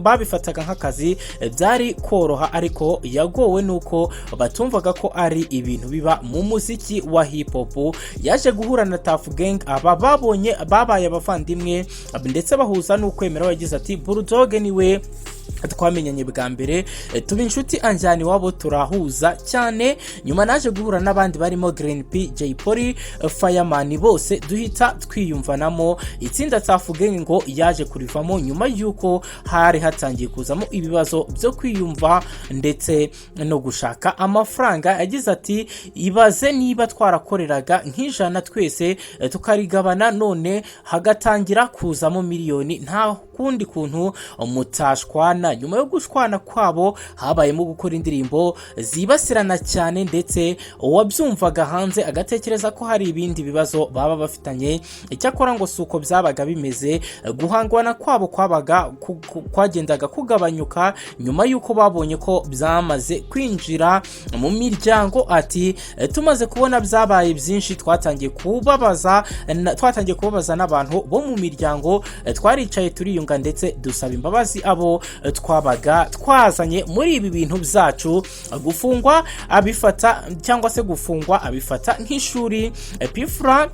babifataga nk'akazi byari koroha, ariko yagowe nuko batumvaga ko ari ibintu biba mu muziki wa hip hop. Yaje guhura na Tuff Gang, aba babonye babaye abavandimwe ndetse bahuza n'ukwemera. Yagize ati: "Bulldog niwe twamenyanye bwa mbere, tuba inshuti, anjyana iwabo, turahuza cyane. Nyuma naje guhura n'abandi barimo Green P, Jay Polly, Fireman, bose duhita twiyumvanamo." Itsinda Tuff Gang ngo yaje kurivamo nyuma y'uko hari hatangiye kuzamo ibibazo byo kwiyumva ndetse no gushaka amafaranga. Yagize ati: "Ibaze niba twarakoreraga nk'ijana twese tukarigabana, none hagatangira kuzamo miliyoni, nta kundi kuntu mutashwana." Nyuma yo gushwana kwabo habayemo gukora indirimbo zibasirana cyane, ndetse uwabyumvaga hanze agatekereza ko hari ibindi bibazo baba bafitanye. Icyakora ngo si uko byabaga bimeze. Guhangana kwabo kwabaga kwagendaga kugabanyuka nyuma y'uko babonye ko byamaze kwinjira mu miryango. Ati: "Tumaze kubona byabaye byinshi, twatangiye kubabaza n'abantu bo mu miryango. Twaricaye turiyunga, ndetse dusaba imbabazi abo twabaga twazanye muri ibi bintu byacu." Gufungwa abifata cyangwa se gufungwa abifata nk'ishuri. P Fla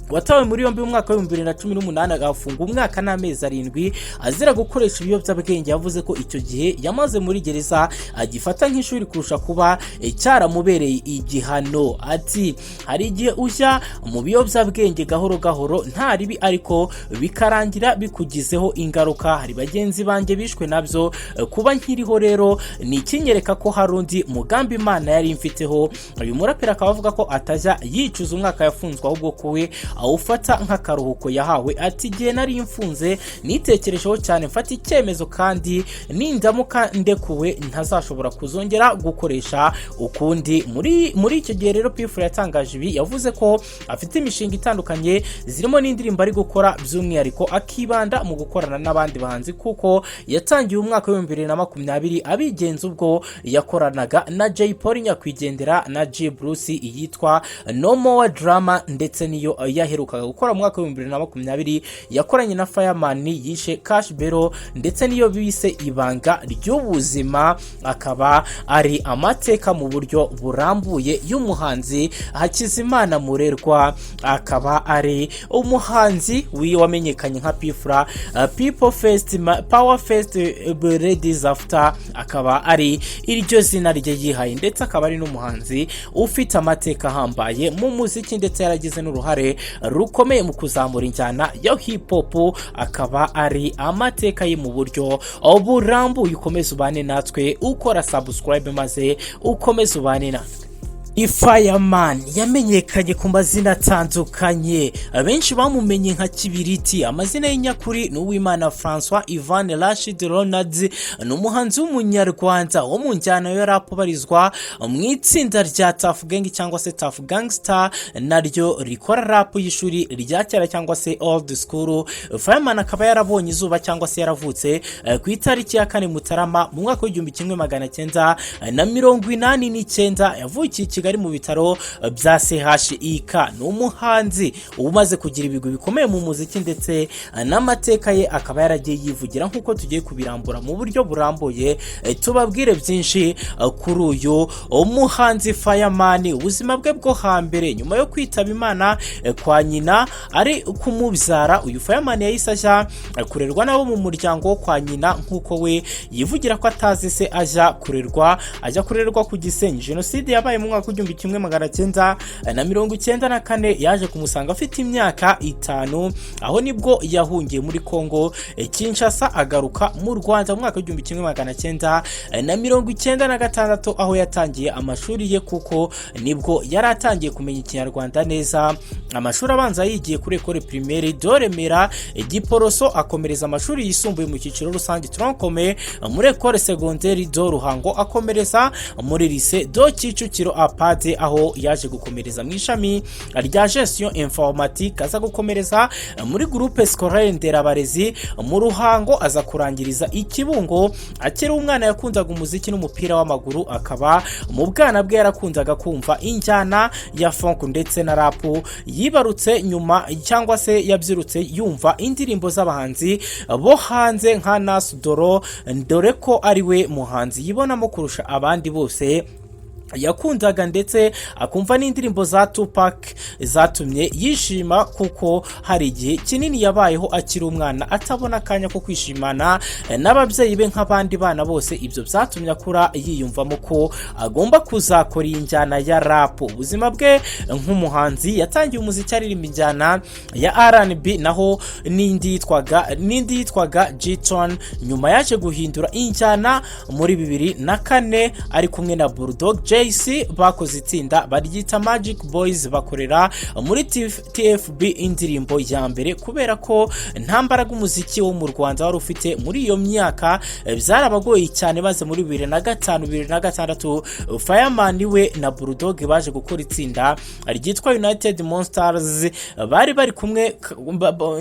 Watawe muri yombi mu mwaka wa 2018, agafungwa umwaka n'amezi 7 azira gukoresha ibiyobyabwenge. Yavuze ko icyo gihe yamaze muri gereza agifata nk'ishuri kurusha kuba cyaramubereye igihano. Ati: "Hari igihe ujya mu biyobyabwenge gahoro gahoro, nta ribi, ariko bikarangira bikugizeho ingaruka. Hari bagenzi banjye bishwe nabyo. Kuba nkiriho rero ni ikinyereka ko hari undi mugambi Imana yari imfiteho." Uyu muraperi akaba avuga ko atajya yicuza umwaka yafunzwe, ahubwo ko we awufata nk'akaruhuko yahawe. Ati: "Igihe nari mfunze nitekerejeho cyane, mfata icyemezo, kandi nindamuka ndekuwe ntazashobora kuzongera gukoresha ukundi." Muri icyo gihe rero P Fla yatangaje ibi, yavuze ko afite imishinga itandukanye zirimo n'indirimbo ari gukora, by'umwihariko akibanda mu gukorana n'abandi bahanzi, kuko yatangiye umwaka wa 2020 abigenza ubwo yakoranaga na Jay Polly nyakwigendera na G Bruce iyitwa "No More Drama", ndetse niyo yaherukaga gukora mu mwaka wa 2020 yakoranye na Fireman yishe Cash Bello, ndetse niyo bise "Ibanga ry'Ubuzima". Akaba ari amateka mu buryo burambuye y'umuhanzi Hakizimana Murerwa, akaba ari umuhanzi wamenyekanye nka P Fla, People First, Power First, Ladies After, akaba ari iryo zina rye yihaye, ndetse akaba ari n'umuhanzi ufite amateka ahambaye mu muziki, ndetse yaragize n'uruhare rukomeye mu kuzamura injyana ya hip hop. Akaba ari amateka ye mu buryo burambuye. Ukomeze ubane natwe ukora subscribe, maze ukomeze ubane natwe. Fireman yamenyekanye ku mazina atandukanye, abenshi bamumenye nka Kibiriti. Amazina ye nyakuri ni Uwimana Francois Ivan Rashid Ronald. Ni umuhanzi w'Umunyarwanda wo mu njyana ya rap, ubarizwa mu itsinda rya Tuff Gang cyangwa se Tuff Gangster, naryo rikora rap y'ishuri rya kera cyangwa se old school. Fireman akaba yarabonye izuba cyangwa se yaravutse ku itariki ya 4 Mutarama mu mwaka wa 1989. Yavukiye i Kigali mu bitaro bya CHUK. Ni umuhanzi umaze kugira ibigwi bikomeye mu muziki, ndetse n'amateka ye akaba yaragiye yivugira, nk'uko tugiye kubirambura mu buryo burambuye, tubabwire byinshi kuri uyu umuhanzi Fireman. Ubuzima bwe bwo hambere: nyuma yo kwitaba Imana kwa nyina ari kumubyara, uyu Fireman yahise ajya kurerwa nabo mu muryango wo kwa nyina, nk'uko we yivugira ko atazi se. Ajya kurerwa ku Gisenyi. Jenoside yabaye mu mwaka wa 1994 yaje kumusanga afite imyaka 5. Aho nibwo yahungiye muri Congo Kinshasa, agaruka mu Rwanda mu mwaka wa 1996, aho yatangiye amashuri ye, kuko nibwo yari atangiye kumenya Ikinyarwanda neza. Amashuri abanza yigiye kuri École Primaire de Remera Giporoso, akomereza amashuri yisumbuye mu cyiciro rusange tronc commun muri École Secondaire de Ruhango, akomereza muri Lycée de Kicukiro APADE, aho yaje gukomereza mu ishami rya gestion informatique, aza gukomereza muri Groupe Scolaire Nderabarezi mu Ruhango, aza kurangiriza i Kibungo. Akiri umwana yakundaga umuziki n'umupira w'amaguru, akaba mu bwana bwe yarakundaga kumva injyana ya funk ndetse na rap. Yibarutse nyuma cyangwa se yabyirutse yumva indirimbo z'abahanzi bo hanze nka Nas Doro, dore ko ari we muhanzi yibonamo kurusha abandi bose yakundaga, ndetse akumva n'indirimbo za Tupac zatumye yishima, kuko hari igihe kinini yabayeho akiri umwana atabona akanya ko kwishimana n'ababyeyi be nk'abandi bana bose. Ibyo byatumye akura yiyumvamo ko agomba kuzakora iyi njyana ya rap. Ubuzima bwe nk'umuhanzi: yatangiye umuziki aririmba injyana ya R&B, naho n'indi yitwaga G-Ton. Nyuma yaje guhindura injyana muri 2004 ari kumwe na Bulldog JC, bakoze itsinda baryita Magic Boys, bakorera muri TFB indirimbo ya mbere. Kubera ko nta mbaraga umuziki wo mu Rwanda wari ufite muri iyo myaka, byarabagoye cyane, maze muri 2005, 2006 Fireman we na Bulldog baje gukora itsinda ryitwa United Monsters. Bari bari kumwe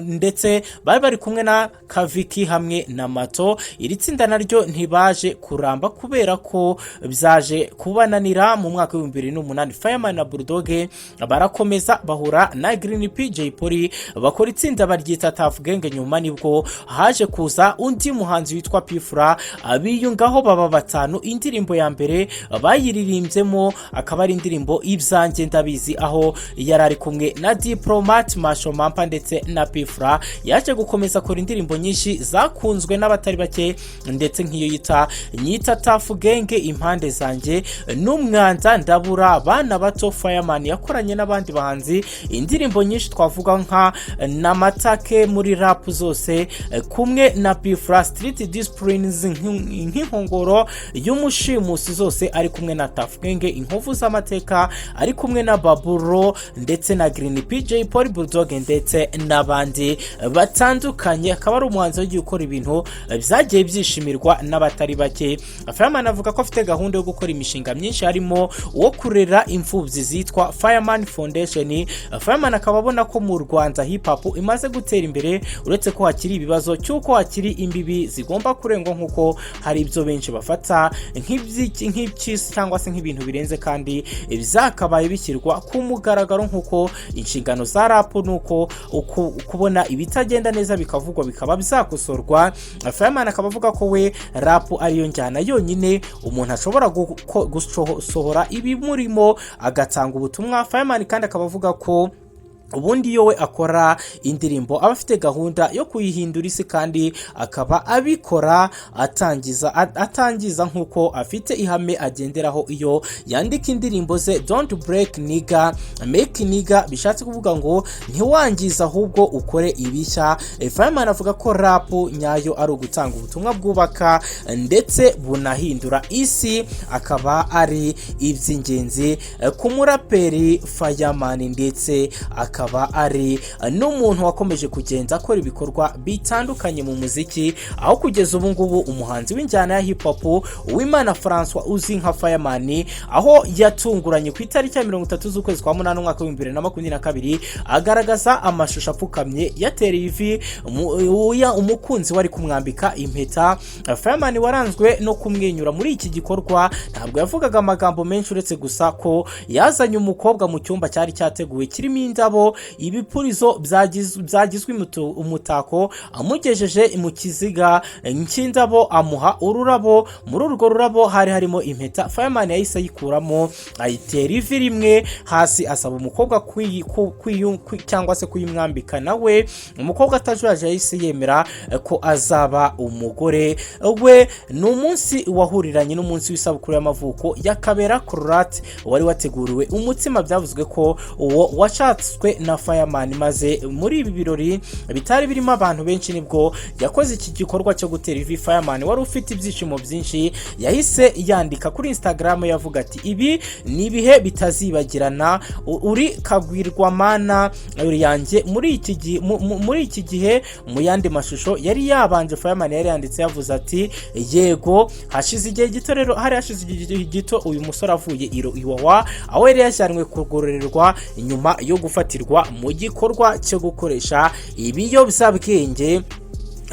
ndetse bari bari kumwe na Kaviki hamwe na Mato. Iri tsinda naryo ntibaje kuramba kubera ko byaje kubananira. Kuganira mu mwaka wa 2008, Fireman na Bulldog barakomeza bahura na Green P, Jay Polly, bakora itsinda baryita Tuff Gang. Nyuma nibwo haje kuza undi muhanzi witwa P Fla, biyungaho baba batanu. Indirimbo ya mbere bayiririmbyemo akaba ari indirimbo "Ibyanjye Ndabizi", aho yari ari kumwe na Diplomate, Masho Mampa ndetse na P Fla. Yaje gukomeza akora indirimbo nyinshi zakunzwe n'abatari bake, ndetse nk'iyo yita "Nyita Tuff Gang", "Impande Zanjye", "N'Umwanda", "Ndabura", "Abana Bato". Fireman yakoranye n'abandi bahanzi indirimbo nyinshi, twavuga nka "Namatake", "Muri Rap Zose" kumwe na P Fla, "Street Disciplines", "Nk'inkongoro y'Umushimusi", zose ari kumwe na Tuff Gang, "Inkovu z'Amateka" ari kumwe na Baburo ndetse na Green P, Jay Polly, Bulldog ndetse n'abandi batandukanye. Akaba ari umuhanzi wagiye ukora ibintu byagiye byishimirwa n'abatari bake. Fireman avuga ko afite gahunda yo gukora imishinga myinshi, harimo uwo kurera imfubyi zitwa Fireman Foundation. Fireman akaba abona ko mu Rwanda hip hop imaze gutera imbere, uretse ko hakiri ibibazo cy'uko hakiri imbibi zigomba kurengwa, nk'uko hari ibyo benshi bafata nk'iby'isi cyangwa se nk'ibintu birenze kandi byakabaye bishyirwa ku mugaragaro, nk'uko inshingano za rap ni uko kubona ibitagenda neza bikavugwa, bikaba byakosorwa. Fireman akaba avuga ko we rap ariyo njyana yonyine umuntu ashobora gusohora ibimurimo, agatanga ubutumwa. Fireman kandi akaba avuga ko ubundi iyo we akora indirimbo aba afite gahunda yo kuyihindura isi, kandi akaba abikora atangiza, nk'uko afite ihame agenderaho iyo yandika indirimbo ze: "Don't break nigga, make nigga", bishatse kuvuga ngo ntiwangize ahubwo ukore ibishya. Fireman avuga ko rap nyayo ari ugutanga ubutumwa bwubaka ndetse bunahindura isi, akaba ari iby'ingenzi ku muraperi Fireman, ndetse akaba ari n'umuntu wakomeje kugenda akora ibikorwa bitandukanye mu muziki, aho kugeza ubu ngubu umuhanzi w'injyana ya hip hop Uwimana Francois uzi nka Fireman, aho yatunguranye ku itariki ya 30 z'ukwezi kwa munani umwaka wa 2022, agaragaza amashusho apfukamye yatereye ivi umukunzi we ari kumwambika impeta. Fireman waranzwe no kumwenyura muri iki gikorwa, ntabwo yavugaga amagambo menshi, uretse gusa ko yazanye umukobwa mu cyumba cyari cyateguwe kirimo indabo, ibipurizo byagizwe umutako, amugejeje mu kiziga cy'indabo amuha ururabo. Muri urwo rurabo hari harimo impeta. Fireman yahise ayikuramo, ayitera ivi rimwe hasi, asaba umukobwa cyangwa se kuyimwambika. Nawe umukobwa atajuyaje yahise yemera ko azaba umugore we. Ni umunsi wahuriranye n'umunsi w'isabukuru y'amavuko ya Kabera Kororate wari wateguriwe umutsima, byavuzwe ko uwo washatswe na Fireman. Maze muri ibi birori bitari birimo abantu benshi nibwo yakoze iki gikorwa cyo gutera ivi. Fireman wari ufite ibyishimo byinshi yahise yandika kuri Instagram, yavuga ati: "Ibi ni ibihe bitazibagirana, uri kagwirwamana yanjye muri iki gihe." Mu yandi mashusho yari yabanje, Fireman yari yanditse yavuze ati: "Yego." Hashize igihe gito rero, hari hashize igihe gito uyu musore avuye Iwawa, aho yari yajyanwe kugororerwa nyuma yo gufatirwa mu gikorwa cyo gukoresha ibiyobyabwenge,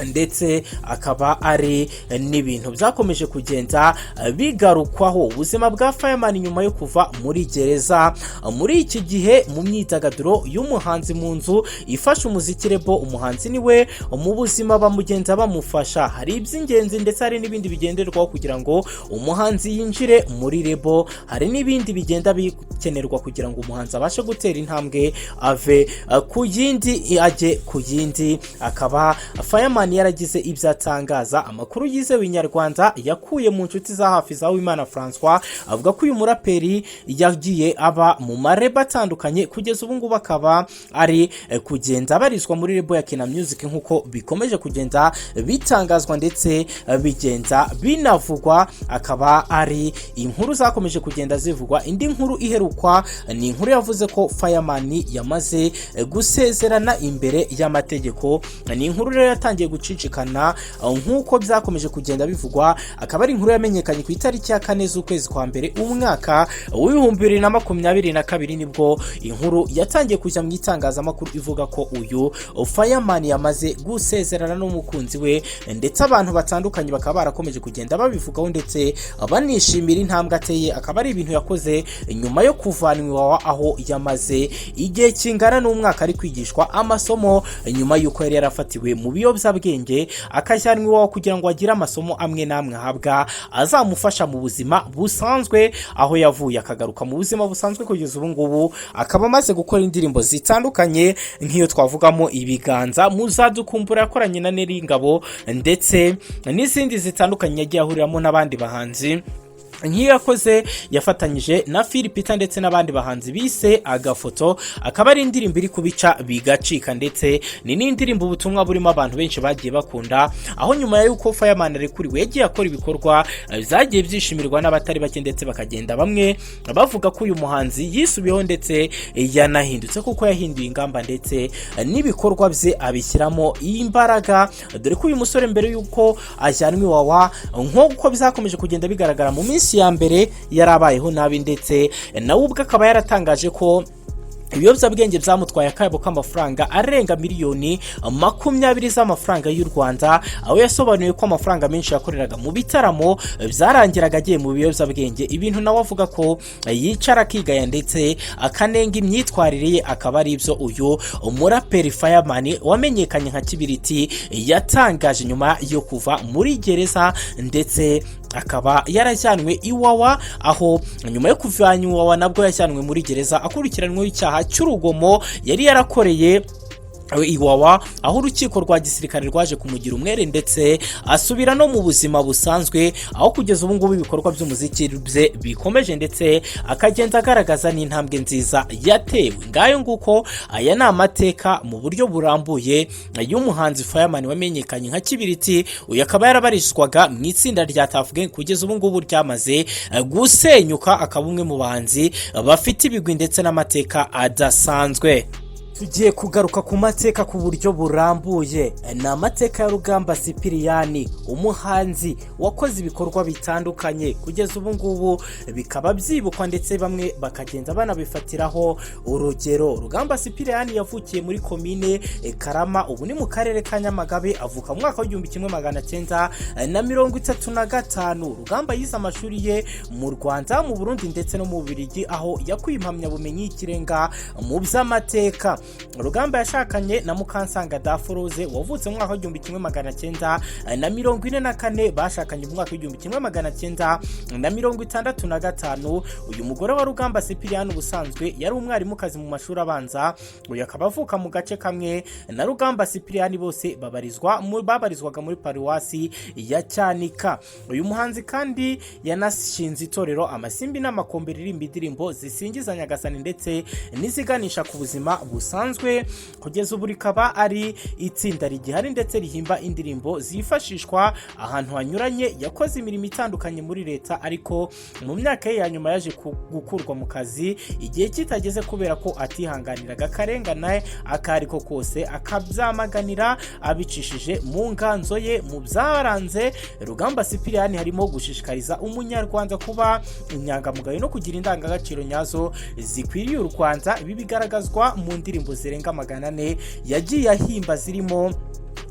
ndetse akaba ari n'ibintu byakomeje kugenda bigarukwaho, ubuzima bwa Fireman nyuma yo kuva muri gereza. Muri iki gihe mu myidagaduro y'umuhanzi mu nzu ifasha umuziki label, umuhanzi niwe mu buzima bamugenza bamufasha. Hari iby'ingenzi ndetse hari n'ibindi bigenderwaho kugira ngo umuhanzi yinjire muri label, hari n'ibindi bigenda bikenerwa kugira ngo umuhanzi abashe gutera intambwe ave ku yindi ajye ku yindi. Akaba Fireman yaragize ibyo atangaza. Amakuru yizewe Inyarwanda yakuye mu nshuti za hafi za Uwimana Francois avuga ko uyu muraperi yagiye aba mu ma label atandukanye, kugeza ubu ngubu akaba ari kugenda abarizwa muri label ya Kina Music, nk'uko bikomeje kugenda bitangazwa ndetse bigenda binavugwa, akaba ari inkuru zakomeje kugenda zivugwa. Indi nkuru iherukwa ni inkuru yavuze ko Fireman yamaze gusezerana imbere y'amategeko. Ni inkuru rero yatangiye gucicikana nk'uko byakomeje kugenda bivugwa. Akaba ari inkuru yamenyekanye ku itariki ya 4 z'ukwezi kwa mbere umwaka w'2022, nibwo inkuru yatangiye kujya mu itangazamakuru ivuga ko uyu Fireman yamaze gusezerana n'umukunzi we, ndetse abantu batandukanye bakaba barakomeje kugenda babivugaho ndetse banishimira intambwe ateye. Akaba ari ibintu yakoze nyuma yo kuvanwa Iwawa, aho yamaze igihe kingana n'umwaka ari kwigishwa amasomo, nyuma y'uko yari yarafatiwe mu biyobyabwenge, akajyanwa Iwawa kugira ngo agire amasomo amwe n'amwe ahabwa azamufasha mu buzima busanzwe, aho yavuye akagaruka mu buzima busanzwe. Kugeza ubu ngubu akaba amaze gukora indirimbo zitandukanye, nk'iyo twavugamo Ibiganza, Muzadukumbura yakoranye na Nel Ngabo, ndetse n'izindi zitandukanye yagiye ahuriramo n'abandi bahanzi, nk'iyo yakoze yafatanyije na Phil Peter ndetse n'abandi bahanzi bise Agafoto, akaba ari indirimbo iri kubica bigacika, ndetse ni n'indirimbo ubutumwa burimo abantu benshi bagiye bakunda. Aho nyuma y'uko Fireman arekuriwe yagiye akora ibikorwa byagiye byishimirwa n'abatari bake, ndetse bakagenda bamwe bavuga ko uyu muhanzi yisubiyeho ndetse yanahindutse, kuko yahinduye ingamba ndetse n'ibikorwa bye abishyiramo imbaraga, dore ko uyu musore mbere y'uko ajyanwa Iwawa, nk'uko byakomeje kugenda bigaragara mu minsi ya mbere, yarabayeho nabi, ndetse nawe ubwe akaba yaratangaje ko ibiyobyabwenge byamutwaye akayabo k'amafaranga arenga miliyoni 20 z'amafaranga y'u Rwanda, aho yasobanuye ko amafaranga menshi yakoreraga mu bitaramo byarangiraga agiye mu biyobyabwenge, ibintu nawe avuga ko yicara akigaya ndetse akanenga imyitwarire ye. Akaba ari ibyo uyu umuraperi Fireman wamenyekanye nka Kibiriti yatangaje nyuma yo kuva muri gereza, ndetse akaba yarajyanwe Iwawa, aho nyuma yo kuvanywa Iwawa nabwo yajyanwe muri gereza akurikiranweho icyaha cy'urugomo yari yarakoreye Iwawa, aho urukiko rwa gisirikare rwaje kumugira umwere ndetse asubira no mu buzima busanzwe, aho kugeza ubu ngubu ibikorwa by'umuziki bye bikomeje ndetse akagenda agaragaza n'intambwe nziza yatewe. Ngayo nguko, aya ni amateka mu buryo burambuye y'umuhanzi Fireman wamenyekanye nka Kibiriti. Uyu akaba yarabarizwaga mu itsinda rya Tuff Gang, kugeza ubu ngubu ryamaze gusenyuka, akaba umwe mu bahanzi bafite ibigwi ndetse n'amateka adasanzwe. Tugiye kugaruka ku mateka ku buryo burambuye, ni amateka ya Rugamba Sipiriyani, umuhanzi wakoze ibikorwa bitandukanye, kugeza ubu ngubu bikaba byibukwa ndetse bamwe bakagenda banabifatiraho urugero. Rugamba Sipiriyani yavukiye muri komine Karama, ubu ni mu karere ka Nyamagabe, avuka mu mwaka w'1935. Rugamba yize amashuri ye mu Rwanda, mu Burundi ndetse no mu Bubiligi, aho yakuye impamyabumenyi y'ikirenga mu by'amateka. Rugamba yashakanye na Mukansanga Daforoze wavutse mu mwaka w'1944, bashakanye mu mwaka w'1965. Uyu mugore wa Rugamba Sipiriyani ubusanzwe yari umwarimukazi mu mashuri abanza. Uyu akaba avuka mu gace kamwe na Rugamba Sipiriyani, bose babarizwaga muri paruwasi ya Cyanika. Uyu muhanzi kandi yanashinze itorero Amasimbi n'Amakombe ririmba indirimbo zisingiza Nyagasani ndetse n'iziganisha ku buzima busanzwe. Kugeza ubu rikaba ari itsinda rigihari ndetse rihimba indirimbo zifashishwa ahantu hanyuranye. Yakoze imirimo itandukanye muri leta, ariko mu myaka ye ya nyuma yaje gukurwa mu kazi igihe kitageze kubera ko atihanganiraga akarengane ako ari ko kose, akabyamaganira abicishije mu nganzo ye. Mu byaranze Rugamba Sipiriyani harimo gushishikariza umunyarwanda kuba inyangamugayo no kugira indangagaciro nyazo zikwiriye u Rwanda. Ibi bigaragazwa mu ndirimbo zirenga 400 yagiye ahimba, zirimo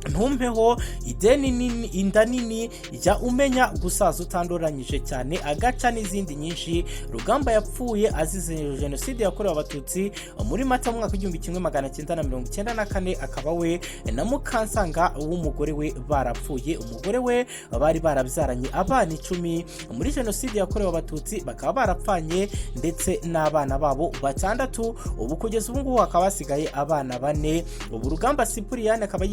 Ntumpeho, Ideni Nini, Inda Nini, Jya Umenya Gusaza Utanduranyije Cyane, Agaca n'izindi nyinshi. Rugamba yapfuye azize jenoside yakorewe Abatutsi muri Mata mu mwaka w'1994, akaba we na Mukansanga w'umugore we barapfuye. Umugore we bari barabyaranye abana 10, muri jenoside yakorewe Abatutsi bakaba barapfanye ndetse n'abana babo batandatu. Ubu kugeza ubu ngubu hakaba hasigaye abana bane. Ubu Rugamba Sipuriyani akaba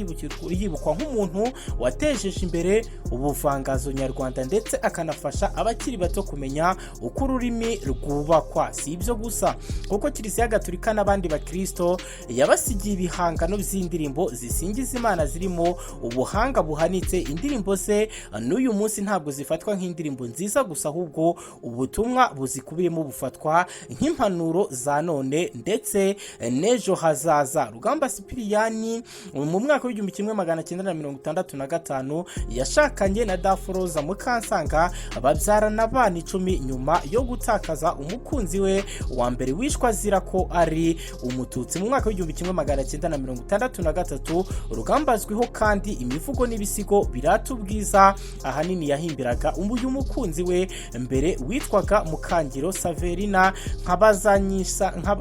yibukwa nk'umuntu watejeje imbere ubuvanganzo nyarwanda ndetse akanafasha abakiri bato kumenya uko ururimi rwubakwa. Si ibyo gusa, kuko Kiliziya Gatulika n'abandi bakristo yabasigiye ibihangano by'indirimbo zisingiza Imana zirimo ubuhanga buhanitse. Indirimbo ze n'uyu munsi ntabwo zifatwa nk'indirimbo nziza gusa, ahubwo ubutumwa buzikubiyemo bufatwa nk'impanuro za none ndetse n'ejo hazaza. Rugamba Sipiriyani mu mwaka w'19 1965 yashakanye na Daforoza Mukansanga, babyarana abana 10 nyuma yo gutakaza umukunzi we wa mbere wishwe azira ko ari Umututsi mu mwaka w'1963. Rugamba azwiho kandi imivugo n'ibisigo birata ubwiza, ahanini yahimbiraga uyu mukunzi we mbere witwaga Mukangiro Saverina,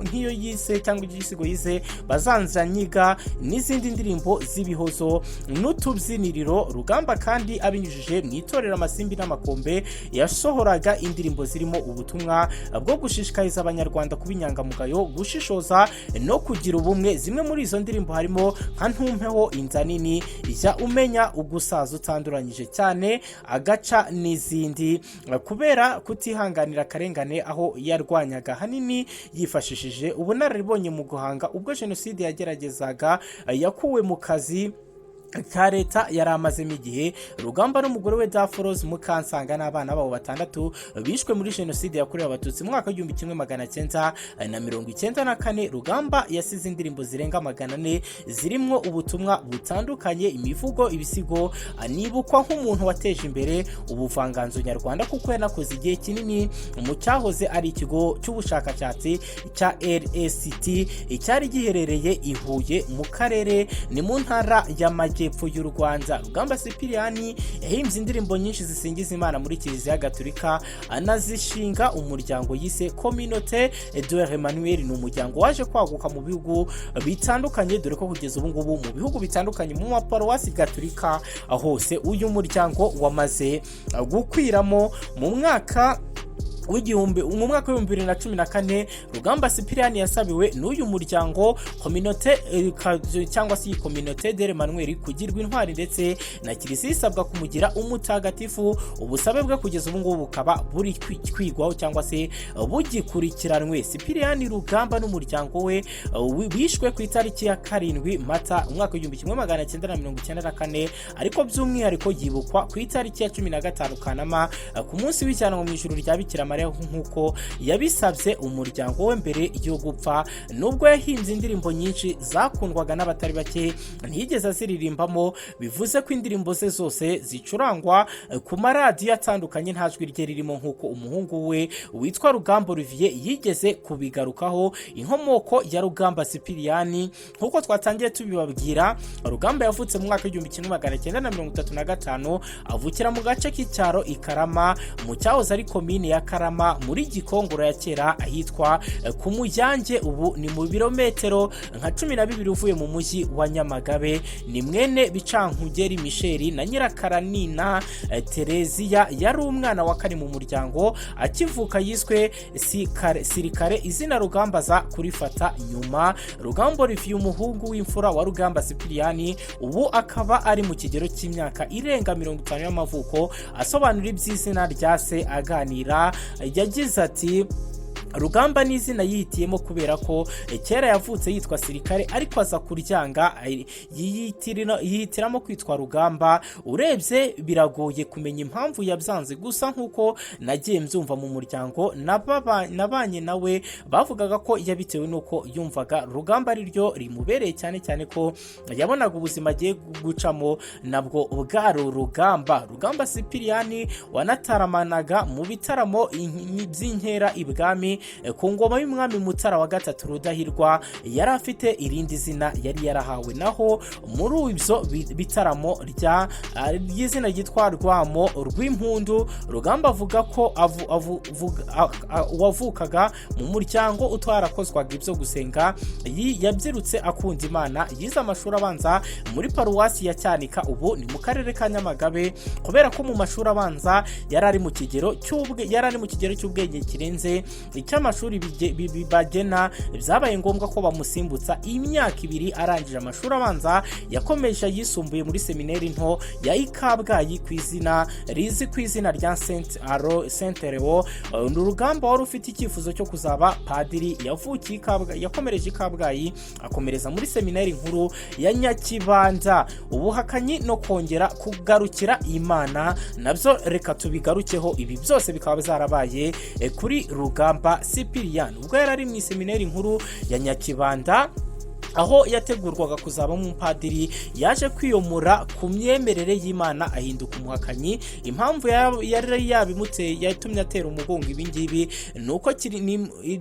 nk'iyo yise cyangwa igisigo yise Bazanzanyiga n'izindi ndirimbo z'ibihozo n'utubyiniriro. Rugamba kandi abinyujije mu itorero Amasimbi n'Amakombe yasohoraga indirimbo zirimo ubutumwa bwo gushishikariza Abanyarwanda kuba inyangamugayo, gushishoza no kugira ubumwe. Zimwe muri izo ndirimbo harimo nka Ntumpeho, Inda Nini, Jya Umenya Ugusaza Utanduranyije Cyane, Agaca n'izindi. Kubera kutihanganira akarengane, aho yarwanyaga ahanini yifashishije ubunararibonye mu guhanga, ubwo jenoside yageragezaga yakuwe mu kazi ka leta yari amazemo igihe. Rugamba n'umugore we Daforoze Mukansanga n'abana babo batandatu bishwe muri Jenoside yakorewe Abatutsi mu mwaka w'1994. Rugamba yasize indirimbo zirenga 400 zirimo ubutumwa butandukanye, imivugo, ibisigo. Anibukwa nk'umuntu wateje imbere ubuvanganzo nyarwanda, kuko yanakoze igihe kinini mu cyahoze ari ikigo cy'ubushakashatsi cya RST cyari giherereye i Huye mu karere ni mu Ntara y'Amajyepfo y'u Rwanda. Rugamba Sipiriyani yahimbye indirimbo nyinshi zisingiza Imana muri Kiliziya Gatolika, anazishinga umuryango yise Communauté de Emmanuel. Ni umuryango waje kwaguka mu bihugu bitandukanye, dore ko kugeza ubu ngubu mu bihugu bitandukanye, mu maparuwasi gatolika hose, uyu muryango wamaze gukwiramo. Mu mwaka w'2014 Rugamba Sipiriyani yasabiwe n'uyu muryango Communauté cyangwa se iyi Communauté de Emmanuel kugirwa intwari, ndetse na Kiliziya isabwa kumugira umutagatifu. Ubusabe bwe kugeza ubu ngubu bukaba buri kwigwaho cyangwa se bugikurikiranwe. Sipiriyani Rugamba n'umuryango we bishwe ku itariki ya 7 Mata umwaka w'1994, ariko by'umwihariko yibukwa ku itariki ya 15 Kanama, ku munsi w'ijyanwa mu ijuru rya Bikira Mariya, nk'uko yabisabye umuryango we mbere yo gupfa. Nubwo yahimbye indirimbo nyinshi zakundwaga n'abatari bake, ntiyigeze aziririmbamo. Bivuze ko indirimbo ze zose zicurangwa ku maradiyo atandukanye nta jwi rye ririmo, nk'uko umuhungu we witwa Rugamba Olivier yigeze kubigarukaho. Inkomoko ya Rugamba Sipiriyani: nk'uko twatangiye tubibabwira, Rugamba yavutse mu mwaka w'1935, avukira mu gace k'icyaro i Karama, mu cyahoze ari komine ya Karama muri Gikongoro ya kera, ahitwa ku Muyange, ubu ni mu birometero nka 12 uvuye mu mujyi wa Nyamagabe. Ni mwene Bicankugeri Michel na Nyirakaranina Tereziya. Yari umwana wa kane mu muryango. Akivuka yiswe Sirikare, izina Rugamba aza kurifata nyuma. Rugamba Olivier, umuhungu w'imfura wa Rugamba Sipiriyani, ubu akaba ari mu kigero cy'imyaka irenga 50 y'amavuko, asobanura iby'izina rya se aganira yagize ati: "Rugamba ni izina yihitiyemo kubera ko kera yavutse yitwa Sirikare, ariko aza kuryanga yihitiramo kwitwa Rugamba. Urebye biragoye kumenya impamvu yabyanze, gusa nk'uko nagiye mbyumva mu muryango nabanye nawe, bavugaga ko yabitewe n'uko yumvaga Rugamba ari ryo rimubereye, cyane cyane ko yabonaga ubuzima agiye gucamo nabwo bwari urugamba." Rugamba Sipiriyani wanataramanaga mu bitaramo by'inkera ibwami ku ngoma y'umwami Mutara wa gatatu Rudahigwa, yari afite irindi zina yari yarahawe naho muri ibyo bitaramo ry'izina ryitwa Rwamo rw'Impundu. Rugamba avuga ko wavukaga mu muryango utarakozwaga ibyo gusenga, yabyirutse akunda Imana. Yize amashuri abanza muri paruwasi ya Cyanika, ubu ni mu karere ka Nyamagabe. Kubera ko mu mashuri abanza yari ari mu kigero cy'ubwenge kirenze icy'amashuri bagena, byabaye ngombwa ko bamusimbutsa imyaka 2. Arangije amashuri abanza, yakomeje ayisumbuye muri seminari nto ya i Kabgayi ku izina rizi ku izina rya Saint Leo. Ni Urugamba wari ufite icyifuzo cyo kuzaba padiri. Yavukiye i Kabgayi, yakomereje i Kabgayi, akomereza muri seminari nkuru ya Nyakibanda. Ubuhakanyi no kongera kugarukira Imana nabyo reka tubigarukeho. Ibi byose bikaba byarabaye kuri Rugamba Sipiriyani ubwo yari ari mu iseminari nkuru ya Nyakibanda. Aho yategurwaga kuzaba umupadiri, yaje kwiyomora ku myemerere y'Imana, ahinduka umuhakanyi. Impamvu yari yabimuteye, yatumye atera umugongo ibingibi, ni uko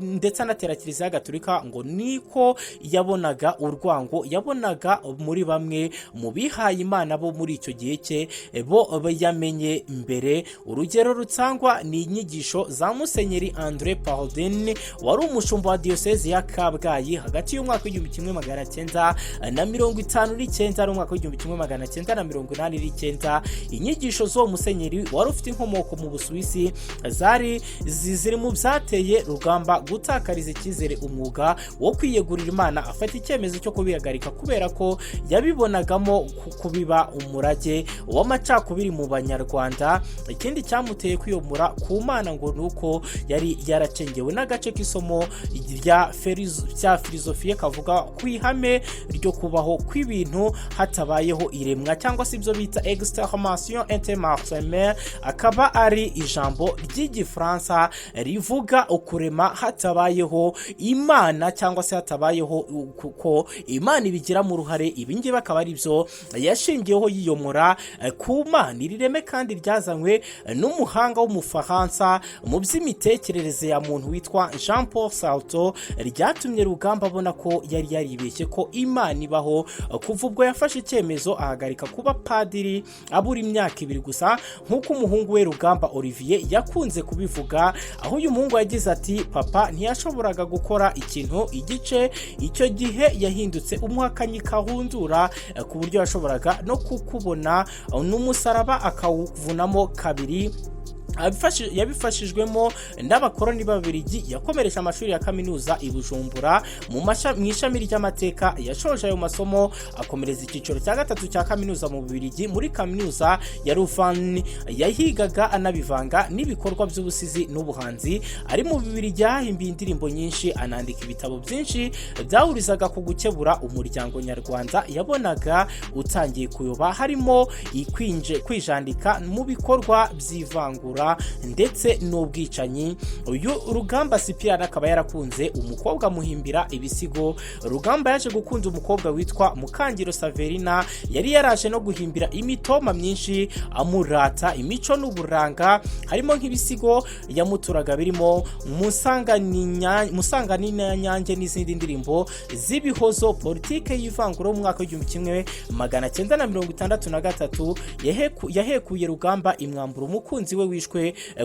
ndetse anatera Kiliziya Gatolika, ngo niko yabonaga urwango yabonaga muri bamwe mu bihaye Imana bo muri icyo gihe cye, bo yamenye mbere. Urugero rutangwa ni inyigisho za Musenyeri Andre Pardin, wari umushumba wa Diyosezi ya Kabgayi hagati y'umwaka w'1959 n'umwaka w'1989. Inyigisho z'uwo musenyeri wari ufite inkomoko mu Busuwisi zari ziri mu byateye Rugamba gutakariza icyizere umwuga wo kwiyegurira Imana, afata icyemezo cyo kubihagarika kubera ko yabibonagamo kubiba umurage w'amacakubiri mu Banyarwanda. Ikindi cyamuteye kwiyomora ku Mana ngo ni uko yari yaracengewe n'agace k'isomo rya filozofiye kavuga ku ihame ryo kubaho kw'ibintu hatabayeho iremwa, cyangwa se ibyo bita extermination intermarteme, akaba ari ijambo ry'Igifaransa rivuga ukurema hatabayeho Imana, cyangwa se hatabayeho kuko Imana ibigiramo uruhare. Ibi ngibi akaba ari byo yashingiyeho yiyomora ku Mana. Iri reme kandi ryazanywe n'umuhanga w'Umufaransa mu by'imitekerereze ya muntu witwa Jean Paul Sartre, ryatumye Rugamba abona ko yari yaribeshye ko Imana ibaho. Kuva ubwo yafashe icyemezo, ahagarika kuba padiri abura imyaka 2 gusa, nk'uko umuhungu we Rugamba Olivier yakunze kubivuga, aho uyu muhungu yagize ati: "Papa ntiyashoboraga gukora ikintu igice. Icyo gihe yahindutse umuhakanyi kahundura, ku buryo yashoboraga no kukubona n'umusaraba akawuvunamo kabiri." Yabifashijwemo n'abakoroni b'Ababiligi. Yakomereje amashuri ya kaminuza i Bujumbura mu ishami ry'amateka. Yashoje ayo masomo, akomereza icyiciro cya gatatu cya kaminuza mu Bubiligi, muri Kaminuza ya Louvain. Yahigaga anabivanga n'ibikorwa by'ubusizi n'ubuhanzi. Ari mu Bubiligi yahimbiye indirimbo nyinshi, anandika ibitabo byinshi byahurizaga ku gukebura umuryango nyarwanda yabonaga utangiye kuyoba, harimo kwijandika mu bikorwa by'ivangura ndetse n'ubwicanyi. Uyu Rugamba Sipiriyani akaba yarakunze umukobwa, amuhimbira ibisigo. Rugamba yaje gukunda umukobwa witwa Mukangiro Saverina, yari yaraje no guhimbira imitoma myinshi amurata imico n'uburanga, harimo nk'ibisigo yamuturaga birimo Musanganina Nyange n'izindi ndirimbo z'ibihozo. Politike y'ivangura mu mwaka w'1963 yahekuye Rugamba, imwambura umukunzi we wishwe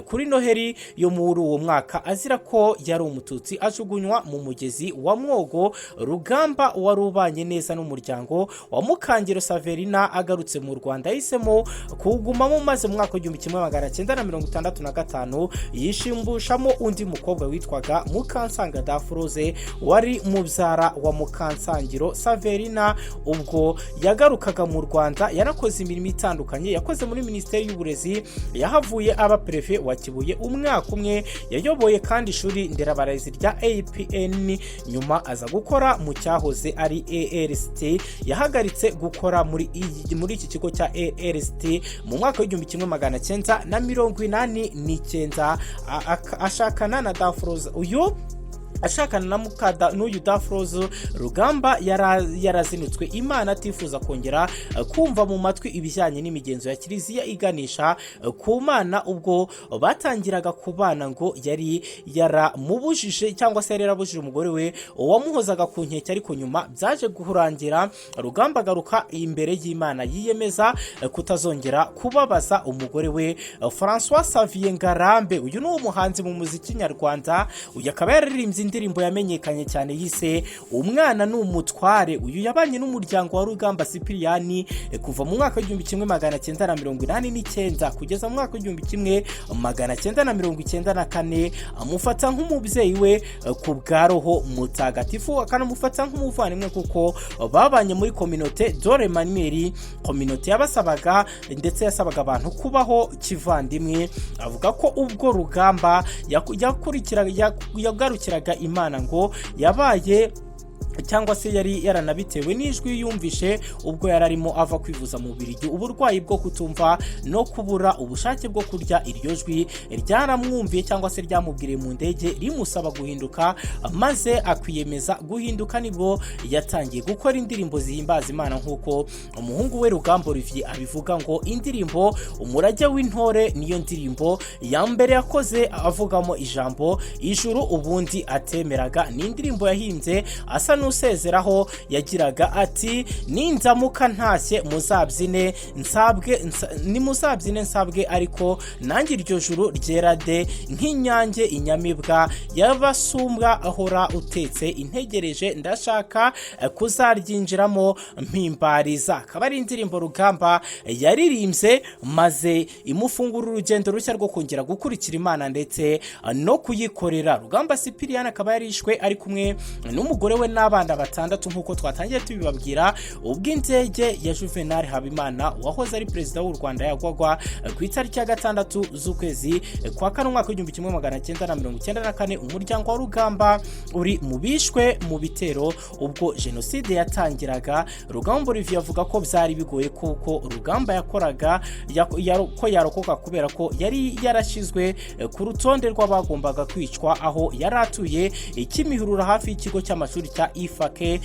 kuri Noheli yo muri uwo mwaka azira ko yari Umututsi, ajugunywa mu mugezi wa Mwogo. Rugamba wari ubanye neza n'umuryango wa Mukangiro Saverina, agarutse mu Rwanda yahisemo kuwugumamo, maze mu mwaka w'1965 yishimbushamo undi mukobwa witwaga Mukansanga Dafroze, wari mubyara wa Mukansangiro Saverina. Ubwo yagarukaga mu Rwanda yanakoze imirimo itandukanye. Yakoze muri Minisiteri y'Uburezi, yahavuye aba perefe wa Kibuye umwaka umwe. Yayoboye kandi ishuri nderabarezi rya APN, nyuma aza gukora mu cyahoze ari ARST. Yahagaritse gukora muri iki kigo cya ARST mu mwaka w'1989, ashakana na Dafroza. Uyu ashakana na mukada n'uyu Dafroze, Rugamba yarazinutswe Imana, atifuza kongera kumva mu matwi ibijyanye n'imigenzo ya kiliziya iganisha ku Mana. Ubwo batangiraga kubana ngo yari yaramubujije, cyangwa se yari yarabujije umugore we wamuhozaga ku nkeke, ariko nyuma byaje kurangira Rugamba agaruka imbere y'Imana, yiyemeza kutazongera kubabaza umugore we. Francois Xavier Ngarambe, uyu ni umuhanzi mu muziki nyarwanda. Uyu akaba yararirimbye indirimbo yamenyekanye cyane yise "Umwana ni Umutware". Uyu yabanye n'umuryango wa Rugamba Sipiriyani kuva mu mwaka w'1989 kugeza mu mwaka w'1994, amufata nk'umubyeyi we ku bwa Roho Mutagatifu, akanamufata nk'umuvandimwe kuko babanye muri Communauté de l'Emmanuel, communauté yabasabaga ndetse yasabaga abantu kubaho kivandimwe. Avuga ko ubwo Rugamba yagarukiraga Imana ngo yabaye Cyangwa se yari yaranabitewe n'ijwi yumvishe ubwo yari arimo ava kwivuza mu Bubiligi uburwayi bwo kutumva no kubura ubushake bwo kurya. Iryo jwi ryaramwumviye cyangwa se ryamubwiriye mu ndege rimusaba guhinduka, maze akwiyemeza guhinduka. Nibwo yatangiye gukora indirimbo zihimbaza Imana, nk'uko umuhungu we Rugamba Olivier abivuga. Ngo indirimbo "Umurage w'Intore" niyo ndirimbo ya mbere yakoze avugamo ijambo ijuru ubundi atemeraga. Ni indirimbo yahimbye asa n'usezeraho. Yagiraga ati: "Nindamuka ntashye muzabyine nsabwe, nimuzabyine nsabwe, ariko nanjye iryo juru ryera de nk'inyange inyamibwa y'abasumbwa ahora utetse integereje, ndashaka kuzaryinjiramo mpimbariza." Akaba ari indirimbo Rugamba yaririmbye maze imufungura urugendo rushya rwo kongera gukurikira Imana ndetse no kuyikorera. Rugamba Sipiriyani akaba yarishwe ari kumwe n'umugore we n'abana batandatu, nk'uko twatangiye tubibabwira, ubwo indege ya Juvenal Habimana wahoze ari perezida w'u Rwanda yagwagwa ku itariki ya 6 z'ukwezi kwa kane, umwaka w'1994. Umuryango wa Rugamba uri mu bishwe mu bitero ubwo jenoside yatangiraga. Rugamba Olivier avuga ko byari bigoye kuko Rugamba yakoraga ko yarokoka, kubera ko yari yarashyizwe ku rutonde rw'abagombaga kwicwa. Aho yari atuye Kimihurura, hafi y'ikigo cy'amashuri cya Ifake,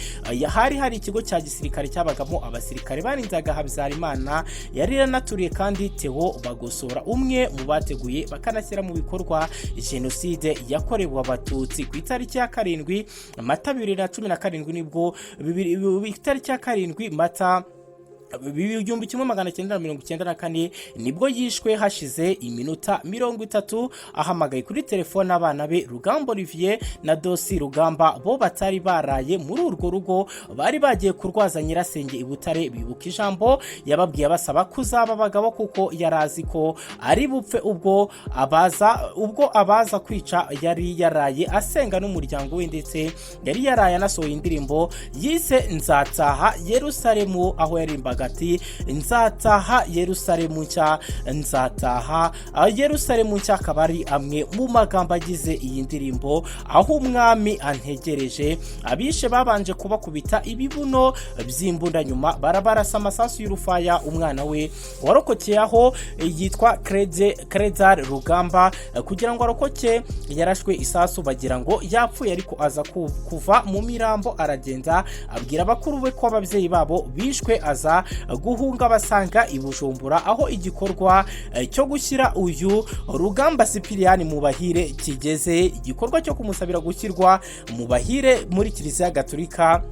hari hari ikigo cya gisirikare cyabagamo abasirikare barindaga Habyarimana. Yari yaranaturiye kandi Theo Bagosora, umwe mu bateguye bakanashyira mu bikorwa jenoside yakorewe Abatutsi. Ku itariki ya 7 Mata 2017, nibwo itariki ya 7 Mata 1994 nibwo yishwe, hashize iminota 30 ahamagaye kuri telefone abana be Rugamba Olivier na Dosi Rugamba, bo batari baraye muri urwo rugo, bari bagiye kurwaza nyirasenge i Butare. Bibuka ijambo yababwiye abasaba kuzaba abagabo, kuko yari azi ko ari bupfe ubwo abaza kwica. Yari yaraye asenga n'umuryango we, ndetse yari yaraye anasohoye indirimbo yise "Nzataha Yerusalemu", aho yaririmbaga ati: "Nzataha Yerusalemu nshya, nzataha Yerusalemu nshya." Akaba ari amwe mu magambo agize iyi ndirimbo, aho umwami antegereje. Abishe babanje kubakubita ibibuno by'imbunda, nyuma barabarasa amasasu y'urufaya. Umwana we warokokeye aho yitwa Credar Rugamba. Kugira ngo arokoke yarashwe isasu bagira ngo yapfuye, ariko aza kuva mu mirambo aragenda abwira abakuru be ko ababyeyi babo bishwe, aza guhunga basanga i Bujumbura, aho igikorwa cyo gushyira uyu Rugamba Sipiriyani mu bahire kigeze. Igikorwa cyo kumusabira gushyirwa mu bahire muri Kiliziya Gatolika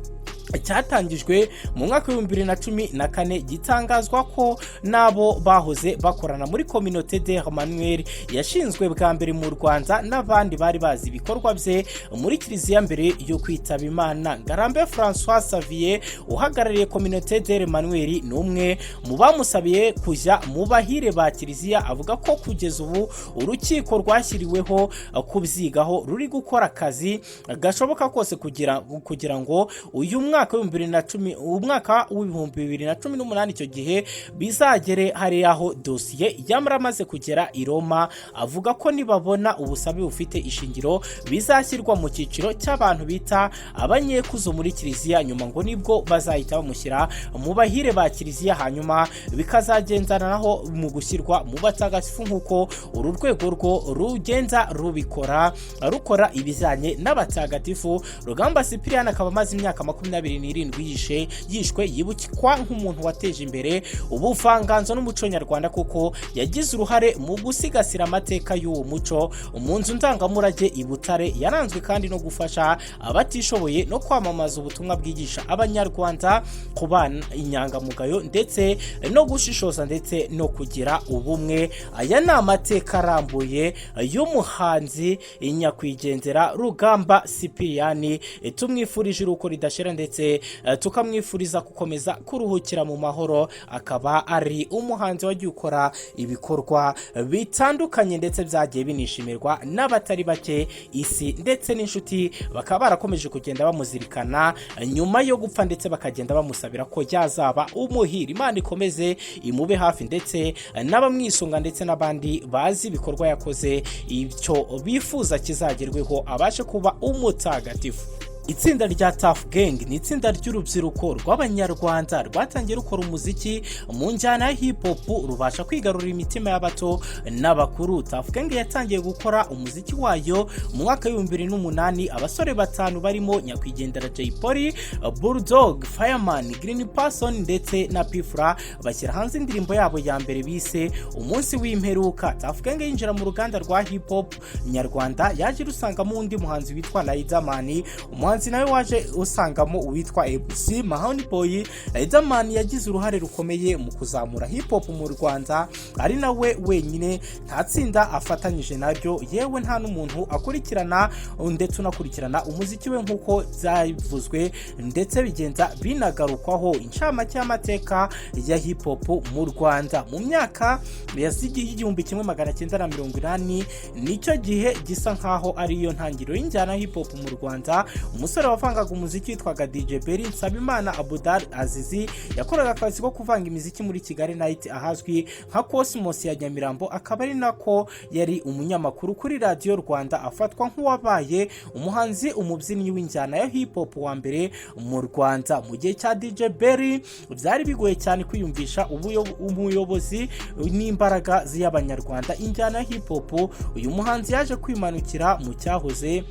cyatangijwe mu mwaka w'2014, gitangazwa ko n'abo bahoze bakorana muri Communauté de Emmanuel yashinzwe bwa mbere mu Rwanda, n'abandi bari bazi ibikorwa bye muri kiliziya mbere yo kwitaba Imana. Ngarambe Francois Xavier uhagarariye Communauté de Emmanuel ni umwe mu bamusabiye kujya mu bahire ba kiliziya. Avuga ko kugeza ubu urukiko rwashyiriweho kubyigaho ruri gukora akazi gashoboka kose kugira ngo uyu mwaka w'ibihumbi bibiri na cumi, umwaka w'2018, icyo gihe bizagere hari aho dosiye yaramaze kugera i Roma. Avuga ko nibabona ubusabe bufite ishingiro bizashyirwa mu cyiciro cy'abantu bita abanyekuzo muri kiliziya, nyuma ngo nibwo bazahita bamushyira mu bahire ba kiliziya, hanyuma bikazagendana naho mu gushyirwa mu batagatifu, nk'uko uru rwego rwo rugenza rubikora, rukora ibijyanye n'abatagatifu. Rugamba Sipiriyani akaba amaze imyaka 27 yishwe. Yibukwa nk'umuntu wateje imbere ubuvanganzo n'umuco nyarwanda, kuko yagize uruhare mu gusigasira amateka y'uwo muco mu nzu ndangamurage i Butare. Yaranzwe kandi no gufasha abatishoboye no kwamamaza ubutumwa bwigisha Abanyarwanda kubana inyangamugayo ndetse no gushishoza ndetse no kugira ubumwe. Aya ni amateka arambuye y'umuhanzi nyakwigendera Rugamba Sipiriyani. Tumwifurije iruhuko ridashira, ndetse tukamwifuriza gukomeza kuruhukira mu mahoro. Akaba ari umuhanzi wagiye ukora ibikorwa bitandukanye, ndetse byagiye binishimirwa n'abatari bake. Isi ndetse n'inshuti bakaba barakomeje kugenda bamuzirikana nyuma yo gupfa, ndetse bakagenda bamusabira ko yazaba umuhira. Imana ikomeze imube hafi, ndetse n'abamwisunga ndetse n'abandi bazi ibikorwa yakoze, icyo bifuza kizagerweho, abashe kuba umutagatifu. Itsinda rya Tuff Gang ni itsinda ry'urubyiruko rw'Abanyarwanda rwatangiye rukora umuziki mu njyana ya hip hop, rubasha kwigarurira imitima y'abato n'abakuru. Tuff Gang yatangiye gukora umuziki wayo mu mwaka w'2008. Abasore batanu barimo nyakwigendera Jay Polly, Bulldog, Fireman, Green Person ndetse na P Fla bashyira hanze indirimbo yabo ya mbere bise "Umunsi w'Imperuka". Tuff Gang yinjira mu ruganda rwa hip hop nyarwanda yaje rusangamo undi muhanzi witwa Riderman, umuhanzi nawe waje usangamo uwitwa MC Mahoney Boy. Riderman yagize uruhare rukomeye mu kuzamura hip hop mu Rwanda, ari nawe wenyine nta tsinda afatanyije naryo, yewe nta n'umuntu akurikirana ndetse unakurikirana umuziki we, nk'uko byavuzwe ndetse bigenda binagarukwaho. Incamake y'amateka ya hip hop mu Rwanda mu myaka y'1980, nicyo gihe gisa nkaho ariyo ntangiriro y'injyana ya hip hop mu Rwanda. Umusore wavangaga umuziki witwaga DJ Berry, Nsabimana Abudal Azizi, yakoraga akazi ko kuvanga imiziki muri Kigali Night ahazwi nka Cosmos ya Nyamirambo, akaba ari nako yari umunyamakuru kuri Radiyo Rwanda, afatwa nk'uwabaye umuhanzi umubyinnyi w'injyana ya hip hop wa mbere mu Rwanda. Mu gihe cya DJ Berry byari bigoye cyane kwiyumvisha umuyobozi n'imbaraga z'Abanyarwanda injyana ya hip hop. Uyu muhanzi yaje kwimanukira mu cyahoze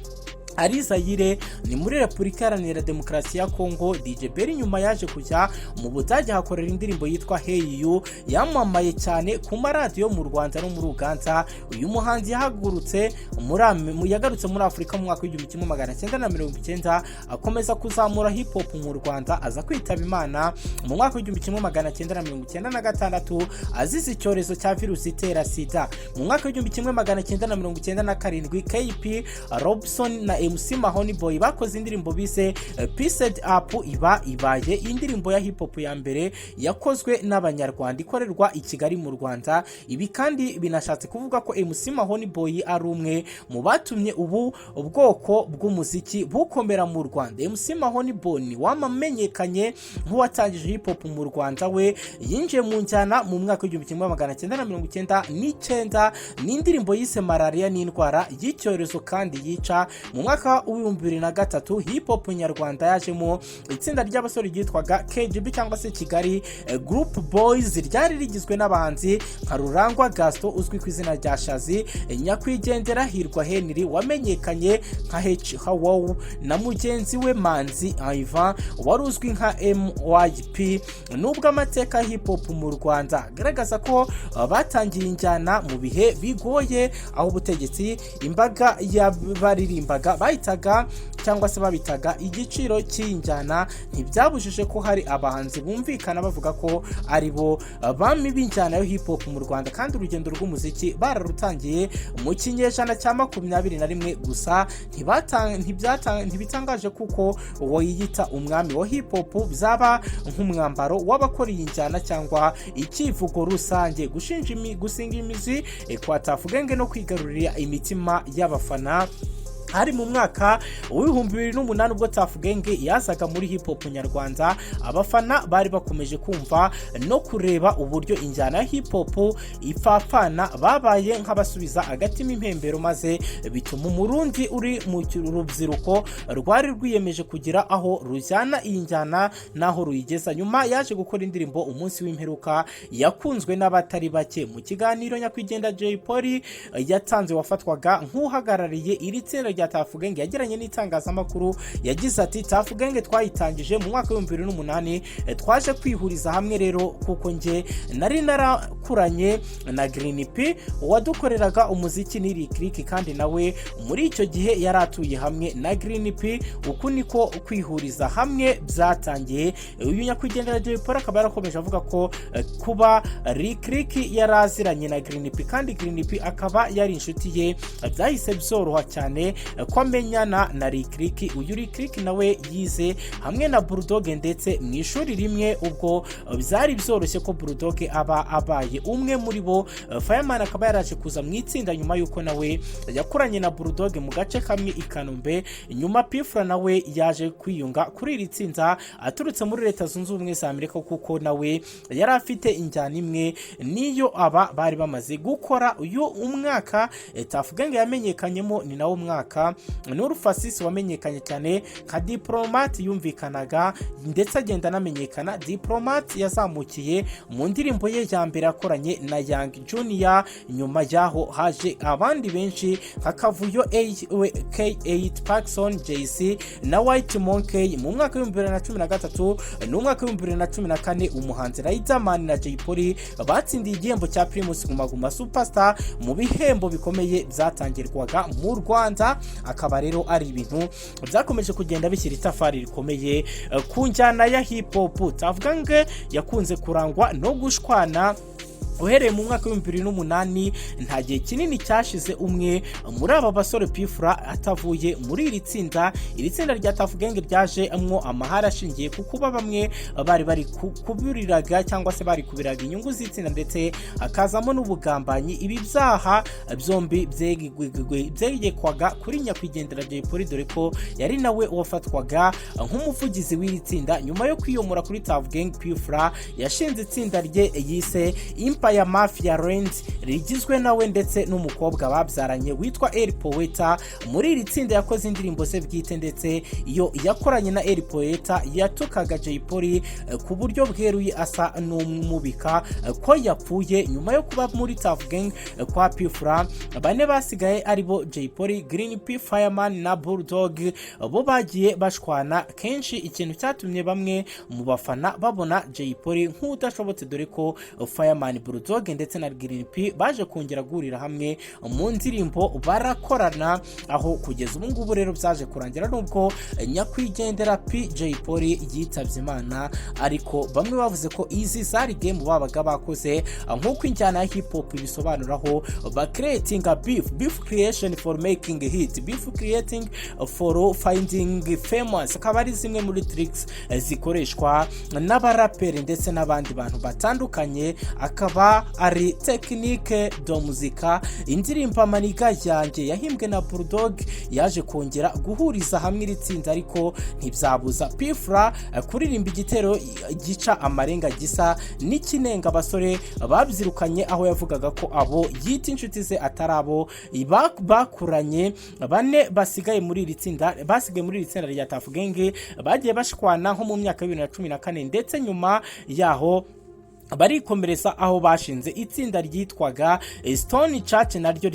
ari Zayire, ni muri Repubulika Iharanira Demokarasi ya Kongo. DJ Berry nyuma yaje kujya mu Budage, hakorera indirimbo yitwa "Hey You" yamamaye cyane ku maradiyo mu Rwanda no muri Uganda. Uyu muhanzi yahagurutse muri yagarutse muri Afurika mu mwaka w'1990, akomeza kuzamura hip hop mu Rwanda, aza kwitaba Imana mu mwaka w'1996 azize icyorezo cya virusi itera SIDA. Mu mwaka w'1997, KP Robson na MC Mahoney Boy bakoze indirimbo bise "Pissed Up", iba ibaye indirimbo ya hip hop ya mbere yakozwe n'Abanyarwanda ikorerwa i Kigali mu Rwanda. Ibi kandi binashatse kuvuga ko MC Mahoney Boy ari umwe mu batumye ubu ubwoko bw'umuziki bukomera mu Rwanda. MC Mahoney Boy wamenyekanye nk'uwatangije hip hop mu Rwanda, we yinjiye mu njyana mu mwaka w'1999 n'indirimbo yise "Malariya n'indwara y'icyorezo kandi yica". Mu mwaka w'2003 hip hop nyarwanda yajemo itsinda ry'abasore ryitwaga KGB cyangwa se Kigali Group Boys, ryari rigizwe n'abahanzi nka Rurangwa Gaston uzwi ku izina rya Shazi, nyakwigendera Hirwa Henry wamenyekanye nka H Hawow na mugenzi we Manzi Ivan wari uzwi nka MYP. Nubwo amateka ya hip hop mu Rwanda agaragaza ko batangiye injyana mu bihe bigoye, aho ubutegetsi imbaga y'abaririmbaga bahitaga cyangwa se babitaga igiciro cy'injyana, ntibyabujije ko hari abahanzi bumvikana bavuga ko ari bo bami b'injyana yo hip hop mu Rwanda, kandi urugendo rw'umuziki bararutangiye mu kinyejana cya 21. Gusa ntibitangaje kuko uwo yiyita umwami wa hip hop byaba nk'umwambaro w'abakora iyi njyana cyangwa icyivugo rusange. Gushinja gusinga imizi kwa Tuff Gang no kwigarurira imitima y'abafana hari mu mwaka w'2008, ubwo Tuff Gang yazaga muri hip hop nyarwanda. Abafana bari bakomeje kumva no kureba uburyo injyana ya hip hop ipfapfana, babaye nk'abasubiza agatima impembero, maze bituma umurundi uri mu rubyiruko rwari rwiyemeje kugira aho rujyana iyi njyana n'aho ruyigeza. Nyuma yaje gukora indirimbo "Umunsi w'Imperuka" yakunzwe n'abatari bake. Mu kiganiro nyakwigendera Jay Polly yatanze, wafatwaga nk'uhagarariye iri tsinda rya Tuff Gang, yagiranye n'itangazamakuru, yagize ati: "Tuff Gang twayitangije mu mwaka w'2008. Twaje kwihuriza hamwe rero kuko njye nari narakuranye na Green P wadukoreraga umuziki ni Lick, kandi nawe muri icyo gihe yari atuye hamwe na Green P. Uku niko kwihuriza hamwe byatangiye." Uyu nyakwigendera Jay Polly akaba yarakomeje avuga ko kuba Lick Lick yari aziranye na Green P kandi Green P akaba yari inshuti ye, byahise byoroha cyane ko amenyana na Lick Lick. Uyu Lick Lick nawe yize hamwe na Bulldog ndetse mu ishuri rimwe, ubwo byari byoroshye ko Bulldog aba abaye umwe muri bo. Fireman akaba yaraje kuza mu itsinda nyuma y'uko nawe yakuranye na Bulldog mu gace kamwe i Kanombe. Nyuma P Fla nawe yaje kwiyunga kuri iri tsinda aturutse muri Leta Zunze Ubumwe za Amerika, kuko nawe yari afite injyana imwe niyo aba bari bamaze gukora. Uyu umwaka Tuff Gang yamenyekanyemo ni nawo mwaka mwaka, Nuur Fasasi wamenyekanye cyane nka Diplomate yumvikanaga ndetse agenda anamenyekana. Diplomate yazamukiye mu ndirimbo ye ya mbere yakoranye na Young Junior. Nyuma yaho haje abandi benshi nka Kavuyo K8, Parkson JC na White Monkey. Mu mwaka wa 2013 n'umwaka wa 2014, umuhanzi Riderman na Jay Polly batsindiye igihembo cya Primus Guma Guma Superstar mu bihembo bikomeye byatangirwaga mu Rwanda. Akaba rero ari ibintu byakomeje kugenda bishyira itafari rikomeye ku njyana ya hip hop. Tuff Gang yakunze kurangwa no gushwana. Uhereye mu mwaka wa 2008, nta gihe kinini cyashize umwe muri aba basore P Fla atavuye muri iri tsinda. Iri tsinda rya Tuff Gang ryajemwo amahari ashingiye ku kuba bamwe bari kuburiraga cyangwa se bari kubiraga inyungu z'itsinda, ndetse hakazamo n'ubugambanyi. Ibi byaha byombi byegekwaga kuri nyakwigendera Jay Polly, dore ko yari nawe wafatwaga nk'umuvugizi w'iri tsinda. Nyuma yo kwiyomora kuri Tuff Gang, P Fla yashinze itsinda rye yise Empire Mafia Land, rigizwe nawe ndetse n'umukobwa babyaranye witwa El Poeta. Muri iri tsinda yakoze indirimbo ze bwite, ndetse iyo yakoranye na El Poeta yatukaga Jay Polly ku buryo bweruye, asa n'umubika ko yapfuye. Nyuma yo kuba muri Tuff Gang kwa P Fla, bane basigaye aribo Jay Polly, Green P, Fireman na Bulldog bo bagiye bashwana kenshi, ikintu cyatumye bamwe mu bafana babona Jay Polly nk'udashobotse, dore ko Fireman, Bulldog ndetse na Green P baje kongera guhurira hamwe mu ndirimbo barakorana. Aho kugeza ubu ngubu rero byaje kurangira, nubwo nyakwigendera P Jay Polly yitabye Imana, ariko bamwe bavuze ko izi zari game babaga bakoze, nk'uko injyana ya hip hop ibisobanuraho, ba creating a beef, beef creation for making hit, beef creating for finding famous. Akaba ari zimwe muri tricks zikoreshwa n'abaraperi ndetse n'abandi bantu batandukanye, akaba ari technique de muzika. Indirimbo "Amaniga Yanjye" yahimbwe na Bulldog yaje kongera guhuriza hamwe iri tsinda, ariko ntibyabuza P Fla kuririmba igitero gica amarenga gisa n'ikinenga abasore babyirukanye, aho yavugaga ko abo yita inshuti ze atari abo bakuranye. Bane basigaye muri iri tsinda, basigaye muri iri tsinda rya Tuff Gang, bagiye bashwana nko mu myaka ya 2014, ndetse nyuma yaho barikomereza aho bashinze itsinda ryitwaga Stone Church. Naryo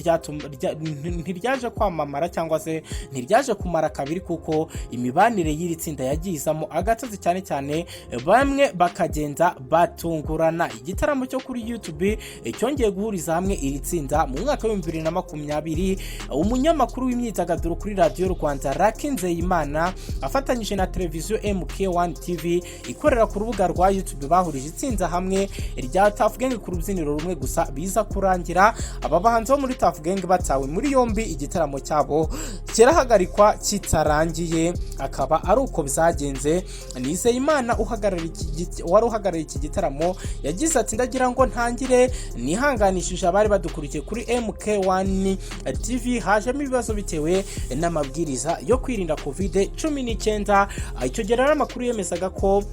ntiryaje kwamamara cyangwa se ntiryaje kumara kabiri, kuko imibanire y'iri tsinda yagiye izamo agatotsi cyane cyane, bamwe bakagenda batungurana. Igitaramo cyo kuri YouTube cyongeye guhuriza hamwe iri tsinda mu mwaka wa 2020. Umunyamakuru w'imyidagaduro kuri Radiyo Rwanda, Lucky Nzeyimana, afatanyije na televiziyo MK1 TV ikorera ku rubuga rwa YouTube, bahurije itsinda hamwe rya Tuff Gang ku rubyiniro rumwe. Gusa biza kurangira aba bahanzi bo muri Tuff Gang batawe muri yombi, igitaramo cyabo kirahagarikwa kitarangiye. Akaba ari uko byagenze. Nizeyimana wari uhagarariye iki gitaramo yagize ati: "Ndagira ngo ntangire nihanganishije abari badukurikiye kuri MK1 TV. Hajemo ibibazo bitewe n'amabwiriza yo kwirinda COVID-19." Icyo gihe rero amakuru yemezaga ko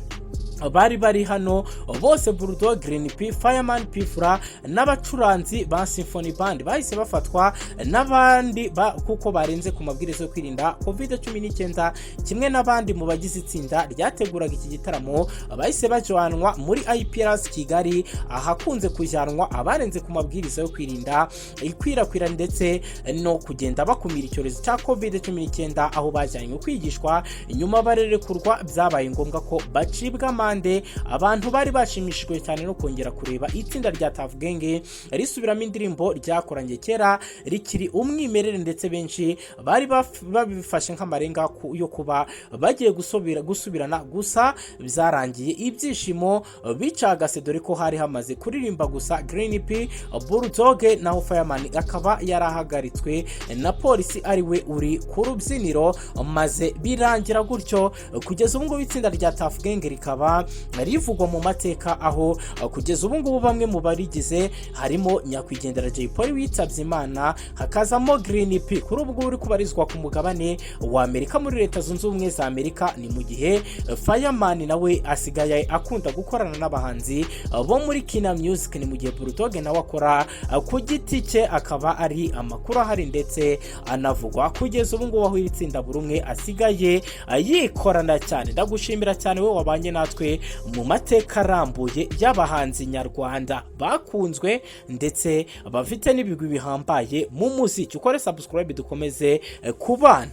bari hano bose, Bulldog, Green P, Fireman, P Fla n'abacuranzi ba Symphony Band, bahise bafatwa n'abandi kuko barenze ku mabwiriza yo kwirinda COVID-19. Kimwe n'abandi mu bagize itsinda ryateguraga iki gitaramo, bahise bajyanwa muri IPRC Kigali, ahakunze kujyanwa abarenze ku mabwiriza yo kwirinda ikwirakwira ndetse no kugenda bakumira icyorezo cya COVID-19, aho bajyanywe kwigishwa, nyuma barerekurwa. Byabaye ngombwa ko bacibwa amande. Abantu bari bashimishijwe cyane no kongera kureba itsinda rya Tuff Gang risubiramo indirimbo ryakoranye kera rikiri umwimerere, ndetse benshi bari babifashe nk'amarenga yo kuba bagiye gusubirana. Gusa byarangiye ibyishimo bicagase, dore ko hari hamaze kuririmba gusa Green P, Bulldog, naho Fireman akaba yarahagaritswe na polisi ari we uri ku rubyiniro, maze birangira gutyo. Kugeza ubu ngubu itsinda rya Tuff Gang rikaba kuba rivugwa mu mateka, aho kugeza ubu ngubu bamwe mu barigize harimo nyakwigendera Jay Polly witabye Imana, hakazamo Green P kuri ubu ngubu uri kubarizwa ku mugabane wa Amerika, muri Leta Zunze Ubumwe za Amerika. Ni mu gihe Fireman nawe asigaye akunda gukorana n'abahanzi bo muri Kina Music, ni mu gihe Bulldog nawe akora ku giti cye. Akaba ari amakuru ahari ndetse anavugwa kugeza ubu ngubu, aho iri tsinda buri umwe asigaye yikorana cyane. Ndagushimira cyane wowe wabanye natwe mu mateka arambuye y'abahanzi nyarwanda bakunzwe ndetse bafite n'ibigwi bihambaye mu muziki. Ukore subscribe, dukomeze kubana.